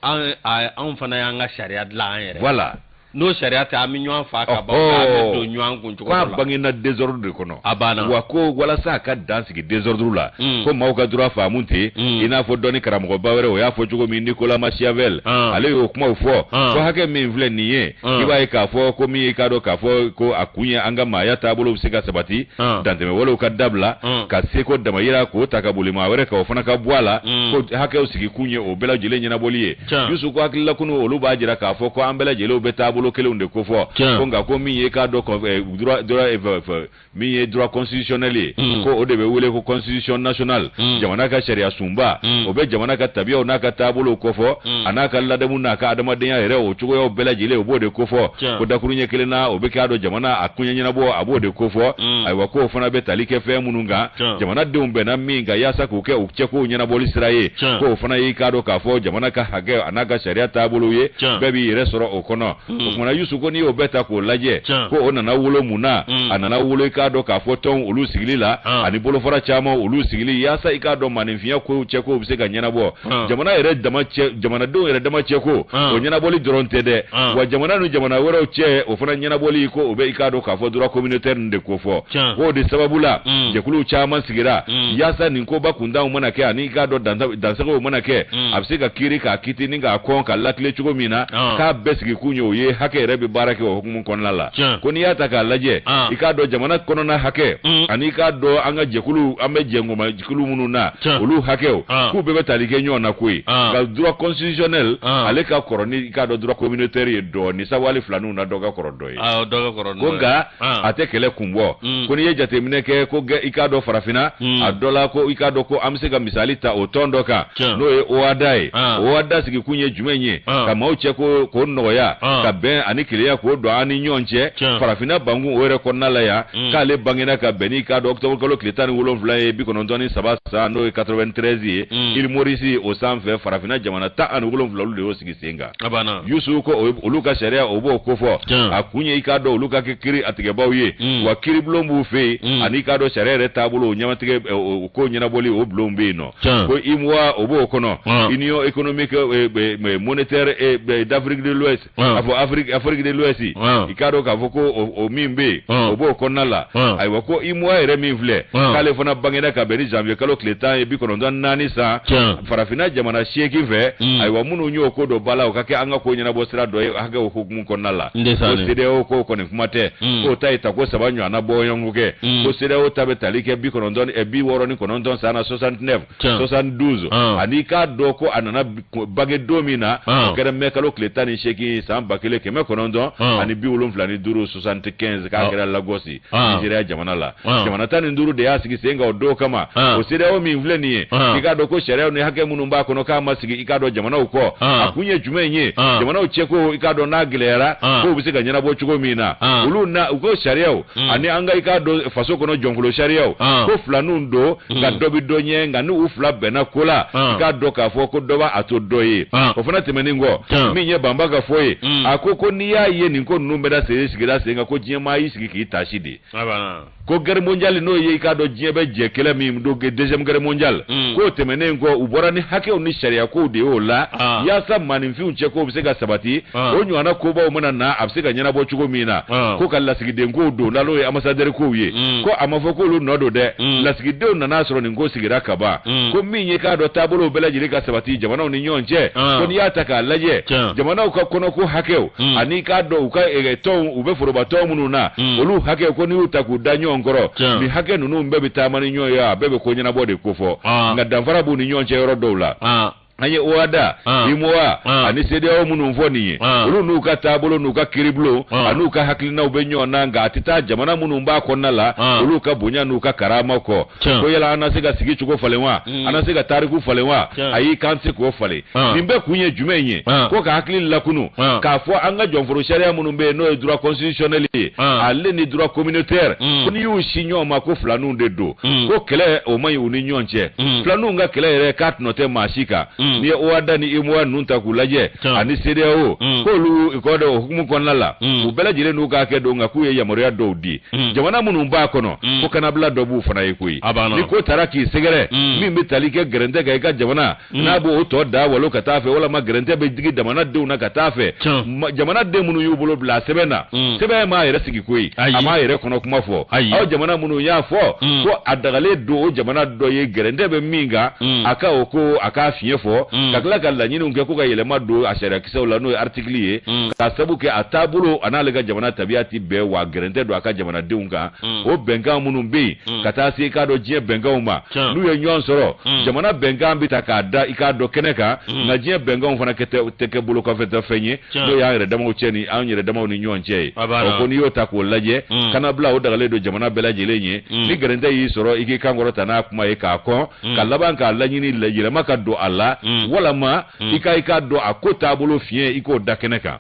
anw fana y'an ka sariya dilan an yɛrɛ. Voilà. N'o sariya tɛ, an bɛ ɲɔgɔn fa ka ban, an bɛ don ɲɔgɔn kun cogo dɔ la. K'a bangena désordre de kɔnɔ. A banna. Wa ko walasa a ka dan sigi désordre la, ko maaw ka droit faamu ten, i n'a fɔ dɔnni karamɔgɔba wɛrɛ o y'a fɔ cogo min, Nicolas Machiavel, ale y'o kumaw fɔ, ko hakɛ min filɛ nin ye, i b'a ye k'a fɔ ko min ye i k'a dɔn k'a fɔ ko a kun ye an ka maaya taabolo bɛ se ka sabati, dantɛmɛwalew ka dabila, ka seko damayira k'o ta ka boli maa wɛrɛ kan, o fana ka bɔ a la, ko hakɛw sigi kun ye o bɛɛ lajɛlen ɲɛnabɔli ye. Yusu ko hakililakunu olu b'a jira k'a fɔ ko an bɛɛ lajɛlenw bɛ taabolo kelenw de kofɔ, ko nka ko min ye k'a dɔn droit min ye droit constitutionnel ye, ko o de bɛ wele ko constitution nationale, jamana ka sariya sunba, o bɛ jamana ka tabiyaw n'a ka taabolow kofɔ, a n'a ka ladamu n'a ka adamadenya yɛrɛ o cogoyaw bɛɛ lajɛlen o b'o de kofɔ. Ko dakuruɲɛ kelen na, o bɛ k'a dɔn jamana a koɲɛ ɲɛnabɔ, a b'o de kofɔ. Ayiwa, k'o fana bɛ tali kɛ fɛn minnu kan, jamanadenw bɛnna min kan yaasa k'o kɛ u cɛkow ɲɛnabɔli sira ye, k'o fana y'i k'a dɔn k'a fɔ jamana ka hakɛ a n'a ka sariya taabolow ye, bɛɛ b'i yɛrɛ sɔrɔ o kɔnɔ. O kumana Yusu ko n'i y'o bɛɛ ta k'o lajɛ, ko o nana wolo mun na? A nana wolo i k'a dɔn k'a fɔ tɔnw olu sigili la ani bolofara caman olu sigili yaasa i k'a dɔn maaninfinya kow cɛkow bɛ se ka ɲɛnabɔ. Jamana yɛrɛ dama cɛ, jamanadenw yɛrɛ dama cɛko o ɲɛnabɔli dɔrɔn tɛ dɛ, wa jamana ni jamana wɛrɛw cɛ o fana ɲɛnabɔli, ko o bɛ i k'a dɔn k'a fɔ droit communautaire nin de kofɔ. K'o de sababu la, jɛkuluw caman sigira yaasa nin koba kuntanw mana kɛ ani i k'a dɔn dansagow mana kɛ, a bɛ se ka kiiri k'a kiti ni k'a kɔn ka lakile cogo min na, k'a bɛɛ sigi kun ye o ye, hakɛ yɛrɛ bɛ baara kɛ o hukumu kɔnɔna la. Ko n'i y'a ta k'a lajɛ, i k'a dɔn jamana kɔnɔna hakɛ ani i k'a dɔn an ka jɛkulu, an bɛ jɛnkoma jɛkulu minnu na, olu hakɛw, k'u bɛɛ bɛ tali kɛ ɲɔgɔn na koyi. Nka droit constitutionnel, ale ka kɔrɔ ni i k'a dɔn droit communautaire ye dɔɔni, sabu hali filaninw na dɔ ka kɔrɔ dɔ ye. Ko nka a tɛ kɛlɛ kun bɔ. Ko n'i ye jateminɛ kɛ, ko i k'a dɔn farafinna a dɔ la, ko i k'a dɔn ko an bɛ se ka misali ta o tɔn dɔ kan, n'o ye OHADA ye. OHADA sigi kun ye jumɛn ye? Ka maaw cɛ ko k'o nɔgɔya, ka bɛn ani kelenya k'o don an ni ɲɔgɔn cɛ farafinna bankun o yɛrɛ kɔnɔna la yan. K'ale bangena ka bɛn n'i k'a dɔn octobre kalo tile 17 ye 93 san, n'o ye 93 ye, île Maurice o sanfɛ, farafinna jamana 17 olu de y'o sigi sen kan. Yusu ko olu ka sariya o b'o kofɔ, a kun ye i k'a dɔn olu ka kɛ kiri a tigɛbaw ye, wa kiiribulon b'u fɛ yen, ani i k'a dɔn sariya yɛrɛ taabolo o ɲɛmatigɛ o ko ɲɛnabɔli o bulon bɛ yen nɔ. Ko UEMOA o b'o kɔnɔ, Union économique monétaire d'Afrique de l'Ouest, a fɔ Afrique de l'Ouest, i k'a dɔn k'a fɔ ko o min bɛ yen, o b'o kɔnɔna la. Ayiwa, ko UEMOA yɛrɛ min filɛ, k'ale fana bangena ka bɛn ni janvier kalo tile 10 ye 94 san, farafinna jamana 8 fɛ. Ayiwa, minnu y'o ko dɔ ba la, o ka kɛ an ka ko ɲɛnabɔ sira dɔ ye hakɛ o hukumu kɔnɔna la. Ko CEDEAO ko kɔni kuma tɛ, k'o ta ye tako 3 ɲɔgɔnna bɔɲɔgɔnko kɛ. Ko CEDEAO ta bɛ tali kɛ 69 san na, 69, 72, ani k'a dɔn ko a nana bange don min na, o kɛra mɛ kalo tile 18 san 1975, 75, k'a kɛra Lagos, Nigeria jamana la. Jamana 15 de y'a sigi sen kan o don kama. O CEDEAO min filɛ nin ye, i k'a dɔn ko sariyaw ni hakɛ minnu b'a kɔnɔ, k'a ma sigi i k'a dɔn jamanaw kɔ, a kun ye jumɛn ye? Jamanaw cɛko i k'a dɔn n'a gɛlɛyara, k'o bɛ se ka ɲɛnabɔ cogo min na, olu na u ko sariyaw ani an ka i k'a dɔn faso kɔnɔ jɔnfolo sariyaw, ko filaninw don, nka dɔ bɛ dɔ ɲɛ, nka ni u fila bɛnna ko la, i k'a dɔn k'a fɔ ko dɔ b'a to dɔ ye. O fana tɛmɛnen kɔ, min ye Banba ka fɔ ye, a ko ko n'i y'a ye nin ko ninnu bɛɛ da sen sigira sen kan, ko diɲɛ maa y'i sigi k'i taasi de. Ko guerre mondiale, n'o ye i k'a dɔn diɲɛ bɛ jɛ kɛlɛ min don, deuxième guerre mondiale, k'o tɛmɛnen kɔ, u bɔra ni hakɛw ni sariya kow de y'o la, yaasa maaninfinw cɛ kow bɛ se ka sabati, o ɲɔgɔnna kobaw mana na, a bɛ se ka ɲɛnabɔ cogo min na. Ko ka lasigiden kow don la, n'o ye ambassadeur kow ye, ko a ma fɔ k'olu nɔ don dɛ, lasigidenw nana sɔrɔ nin ko sigira ka ban. Ko min ye k'a dɔn taabolow bɛɛ lajɛlen ka sabati jamanaw ni ɲɔgɔn cɛ, ko n'i y'a ta k'a lajɛ, jamanaw ka kɔnɔko hakɛw ani k'a dɔn u ka tɔnw, u bɛ foroba tɔn minnu na, olu hakɛw, ko n'i y'u ta k'u da ɲɔgɔn kɔrɔ, nin hakɛ ninnu bɛɛ bɛ taama ni ɲɔgɔn ye, a bɛɛ bɛ ko ɲɛnabɔ de kofɔ, nka danfara b'u ni ɲɔgɔn cɛ yɔrɔ dɔw la. An ye OHADA, UEMOA ani CEDEAO minnu fɔ nin ye, olu n'u ka taabolo n'u ka kiiribulon an'u ka hakilinaw bɛ ɲɔgɔn na, nka a tɛ taa jamana minnu b'a kɔnɔna la, olu ka bonya n'u ka karama kɔ. Ko yala an na se ka sigi cogo falen wa? An na se ka tariku falen wa? Ayi, k'an tɛ se k'o falen. Nin bɛɛ kun ye jumɛn ye? Ko ka hakili lakunu, k'a fɔ an ka jɔnforo sariya minnu bɛ yen, n'o ye droit constitutionnel ye, ale ni droit communautaire, ko n'i y'u si ɲɔgɔn ma, ko filaninw de don, ko kɛlɛ o man ɲi u ni ɲɔgɔn cɛ. Filaninw ka kɛlɛ yɛrɛ, k'a tɔnɔ tɛ maa si kan. N'i ye OHADA ni UEMOA ninnu ta k'u lajɛ ani CEDEAO, k'olu kɔ dɔ o hukumu kɔnɔna la, u bɛɛ lajɛlen n'u ka hakɛ don, nka k'u ye yamaruya dɔw di jamana minnu b'a kɔnɔ, ko kanabila dɔ b'u fana ye koyi. Ni ko taara k'i sɛgɛrɛ min bɛ tali kɛ gɛrɛntɛ kan i ka jamana, n'a b'o tɔ da walo ka taa fɛ, walama gɛrɛntɛ bɛ digi jamanadenw na ka taa fɛ, jamanaden minnu y'u bolo bila sɛbɛn na, sɛbɛn m'a yɛrɛ sigi koyi, a m'a yɛrɛ kɔnɔ kuma fɔ. Aw jamana minnu y'a fɔ ko a dagalen don o jamana dɔ ye gɛrɛntɛ bɛ min kan, a ka o ko a k'a fiɲɛ fɔ, ka tila ka laɲiniw kɛ ko ka yɛlɛma don a sariyakisɛw la, n'o ye article ye, k'a sabu kɛ a taabolo a n'ale ka jamana tabiya ti bɛn, wa gɛrɛntɛ don a ka jamanadenw kan. O bɛnkan minnu bɛ yen ka taa se i k'a dɔn diɲɛ bɛnkanw ma, n'u ye ɲɔgɔn sɔrɔ, jamana bɛnkan bɛ ta k'a da i k'a dɔn kɛnɛ kan, nka diɲɛ bɛnkanw fana tɛ kɛ bolokɔfɛtɔ fɛn ye, n'o y'an yɛrɛ damaw cɛ ni an yɛrɛ damaw ni ɲɔgɔn cɛ ye. O ko n'i y'o ta k'o lajɛ, kanabila o dagalen don jamana bɛɛ lajɛlen ye. Ni gɛrɛntɛ y'i sɔrɔ, i k'i kan kɔrɔta n'a kuma ye k'a kɔn, ka laban k'a laɲini yɛlɛma ka don a la, walama i ka i k'a dɔn a ko taabolo fiɲɛ, i k'o da kɛnɛ kan.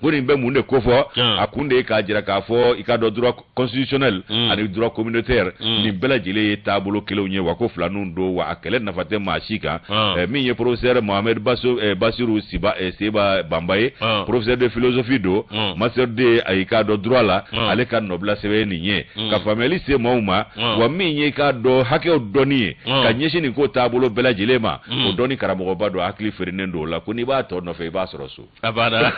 Ko nin bɛ mun de kofɔ? A kun de ye k'a jira k'a fɔ i k'a dɔn droit constitutionnel ani droit communautaire, nin bɛɛ lajɛlen ye taabolo kelenw ye, wa ko filaninw don, wa a kɛlɛ nafa tɛ maa si kan. Min ye professeur Mohamed Bassirou Seba Banba ye, professeur de philosophie don, master de a i k'a dɔn droit la, ale ka nɔbila sɛbɛn nin ye ka faamuyali se maaw ma, wa min ye i k'a dɔn hakɛw dɔnni ye ka ɲɛsin nin ko taabolo bɛɛ lajɛlen ma, o dɔnni karamɔgɔba don, hakili feerenen don o la. Ko n'i b'a tɔ nɔfɛ, i b'a sɔrɔ so. A banna.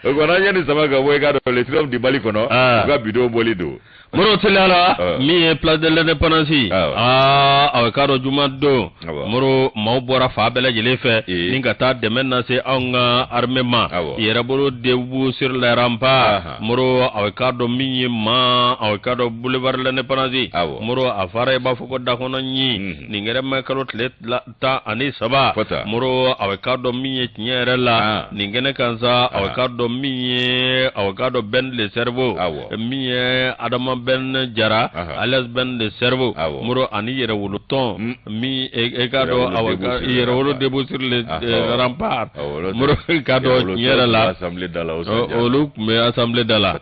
O kɔnɔ, an ye nin sama ka bɔ i k'a dɔn Le Triomphe du Mali kɔnɔ, u ka bidon bɔli don. Moro, teliya la, min ye place de l'indépendance, aa a k'a dɔn juma don, Moro, maaw bɔra fan bɛɛ lajɛlen fɛ ni ka taa dɛmɛ lase anw ka armée ma. Yɛrɛbolo debout sur les remparts, Moro, a k'a dɔn min ye ma a k'a dɔn boulevard l'indépendance, Moro, a fara i b'a fɔ ko dakɔnɔ ɲin. Nin kɛra mai kalo tile 13, Moro, a k'a dɔn min ye tiɲɛ yɛrɛ la, nin kɛnɛ kan sa, a k'a dɔn min ye a k'a dɔn Ben le cerveau, min ye Adama Ben Jara alias Ben le cerveau, Moro, ani yɛrɛwolo tɔn min e k'a dɔn yɛrɛwolo debout sur les remparts, Moro, k'a dɔn tiɲɛ yɛrɛ la, olu tun bɛ assemblée da la.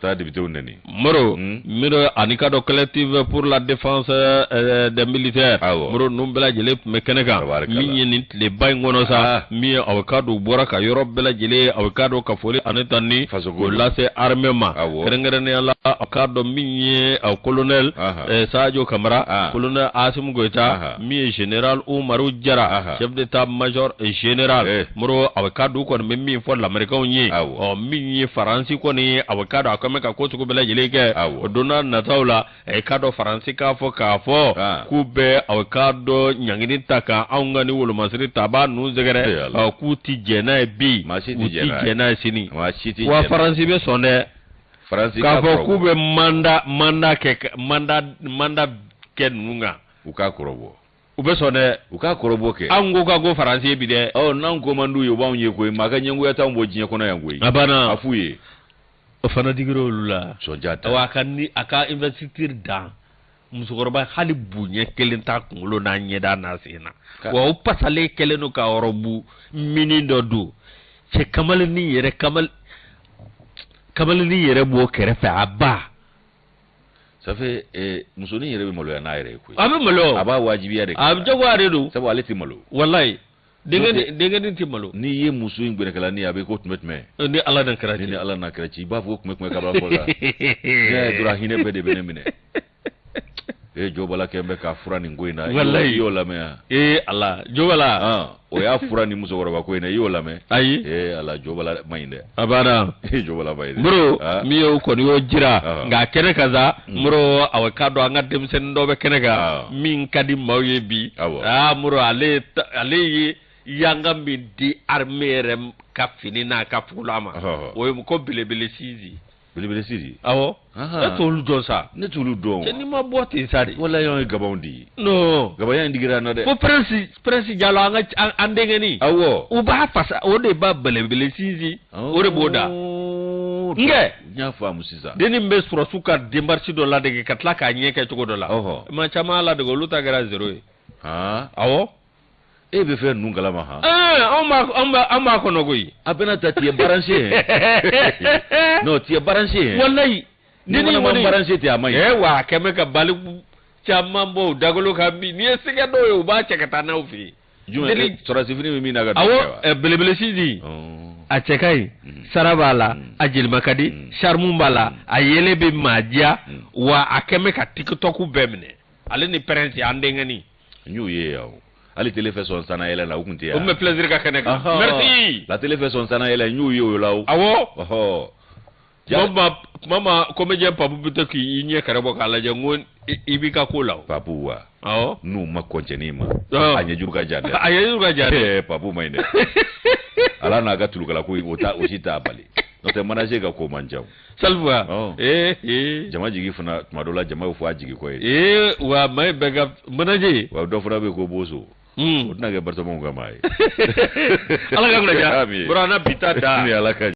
Moro, Moro, ani k'a dɔn collectif pour la défense des militaires, Moro, ninnu bɛɛ lajɛlen tun bɛ kɛnɛ kan. Min ye nin tileba in kɔnɔ sa, min ye a k'a dɔn u bɔra ka yɔrɔ bɛɛ lajɛlen a k'a dɔn ka foli ani tanuni k'o lase armée ma, kɛrɛnkɛrɛnnenya la a k'a dɔn min ye colonel Sadio Kamara, colonel Assimi Goïta, min ye général Umaru Jara, chef d'état major général. Moro, a k'a dɔn u kɔni bɛ min fɔ lamɛrikaw ye, ɔ min ye Faransi kɔni, a k'a dɔn a kɔni bɛ ka ko sugu bɛɛ lajɛlen kɛ. O don n'a nataw la, a k'a dɔn Faransi k'a fɔ k'u bɛ a k'a dɔn ɲangini ta ka anw ka ni wolomasiri tabaa ninnu sɛgɛrɛ, k'u ti jɛn n'a ye bi, u ti jɛn n'a ye sini. Wa Faransi bɛ sɔn dɛ k'a fɔ k'u bɛ mandat mandat kɛ mandat mandat kɛ ninnu kan. U k'a kɔrɔbɔ. U bɛ sɔn dɛ. U k'a kɔrɔbɔ kɛ. An ko ka go Faransi ye bi dɛ. Ɔ, n'an ko man d'u ye, u b'anw ye koyi. Maa ka ɲɛngoya t'anw bɔ diɲɛ kɔnɔ yan koyi. A banna. A f'u ye. O fana digira olu la. Sɔnja ta. Wa a ka ni a ka investiture dan, musokɔrɔba hali bonya kelen t'a kunkolo n'a ɲɛda n'a sen na. Wa o pasalen kɛlen don ka robe mini dɔ don. Cɛ kamalennin yɛrɛ kamalennin yɛrɛ b'o kɛrɛfɛ a ba. Ça fait musonin yɛrɛ bɛ maloya n'a yɛrɛ ye koyi. A bɛ malo. A b'a wajibiya de. A bɛ jagoya de don. Sabu ale tɛ malo. Walayi. Denkɛnin tɛ malo. N'i ye muso in gbɛnɛkɛla ni a bɛ ko tun bɛ tɛmɛ. Ni Ala na kira cɛ. Ni Ala na kira cɛ i b'a fɔ ko tun bɛ tɛmɛ kabila fɔ la. Ne y'a ye dɔrɔn hinɛ bɛɛ de bɛ ne minɛ. Ee Jobala kɛ bɛ k'a fura nin ko in na. Walayi. I y'o lamɛn wa? Ee Ala Jobala. O y'a fura nin musokɔrɔba ko in na i y'o lamɛn? Ayi. Ee Ala Jobala man ɲi dɛ. A banna. Ee Jobala man ɲi dɛ. Moro min y'o kɔni y'o jira nka kɛnɛ kan sa Moro awa k'a dɔn an ka denmisɛnnin dɔ bɛ kɛnɛ kan min ka di maaw ye bi. Awɔ. Aa Moro ale ale ye yanga min di armée yɛrɛ ka fini n'a ka fugulan ma. O ye ko belebele sinsin. Belebele sisi. Awɔ. E t'olu dɔn sa. Ne t'olu dɔn. Cɛ n'i ma bɔ ten sa de. Walayi anw ye gabanw de ye. Non. Gabanya in digira an na dɛ. Ko prince prince Jalo an ka an denkɛnin. Awɔ. U b'a fasa o de b'a belebele sinsin. O de b'o da. Nkɛ. N y'a faamu sisan. Dennin bɛ sɔrɔsiw ka démarche dɔ ladege ka tila k'a ɲɛ kɛ cogo dɔ la. Ɔhɔ. Maa caman y'a ladege olu ta kɛra zéro ye. Han. Awɔ. E bɛ fɛn ninnu kalama han. Ɛɛ anw b'a anw b'a an b'a kɔnɔ koyi. A bɛna ta tu es branché. Non tu es branché. Walayi. Ni ni kɔni branché tɛ a man ɲi. Ɛ wa a kɛn bɛ ka baliku caman bɔ u dagolo kan bi n'i ye sɛgɛ dɔw ye u b'a cɛ ka taa n'aw fɛ yen. Jumɛn sɔrɔdasi fini bɛ min na ka don. Awɔ ɛ belebele sinsin. A cɛ ka ɲi sara b'a la a jelima ka di charme b'a la a yɛlɛ bɛ maa diya wa a kɛn bɛ ka tiktok bɛɛ minɛ ale ni prince an denkɛnin. N y'u ye yan hali télé fɛ sɔn sanna yɛlɛ la u tun tɛ yan. O tun bɛ plaisir ka kɛnɛ kan. Merci. La télé fɛ sɔn sanna yɛlɛ n y'u ye o la o. Awɔ. Ɔhɔ. Tuma tuma ma comédien Papu bɛ to k'i ɲɛ kɛrɛ bɔ k'a lajɛ n ko i b'i ka ko la o. Papu wa. Awɔ. N'u ma kɔn cɛnin ma. A ɲɛjuru ka jan dɛ. A ɲɛjuru ka jan dɛ. Ɛɛ Papu man ɲi dɛ. Ala n'a ka tulukala ko o ta o si t'a bali. N'o tɛ manager ka ko man ca o. Salifu wa. Ee ee. Jama jigi fana tuma dɔ la jama bɛ fɔ a jigi kɔ ye. Ee wa maa in bɛɛ ka manager. Wa dɔ fana bɛ yen ko bozo. O tɛna kɛ Bartɔmɔw ka maa ye. Ala ka kunna diya. Bɔra an na bi ta da. Ni Ala ka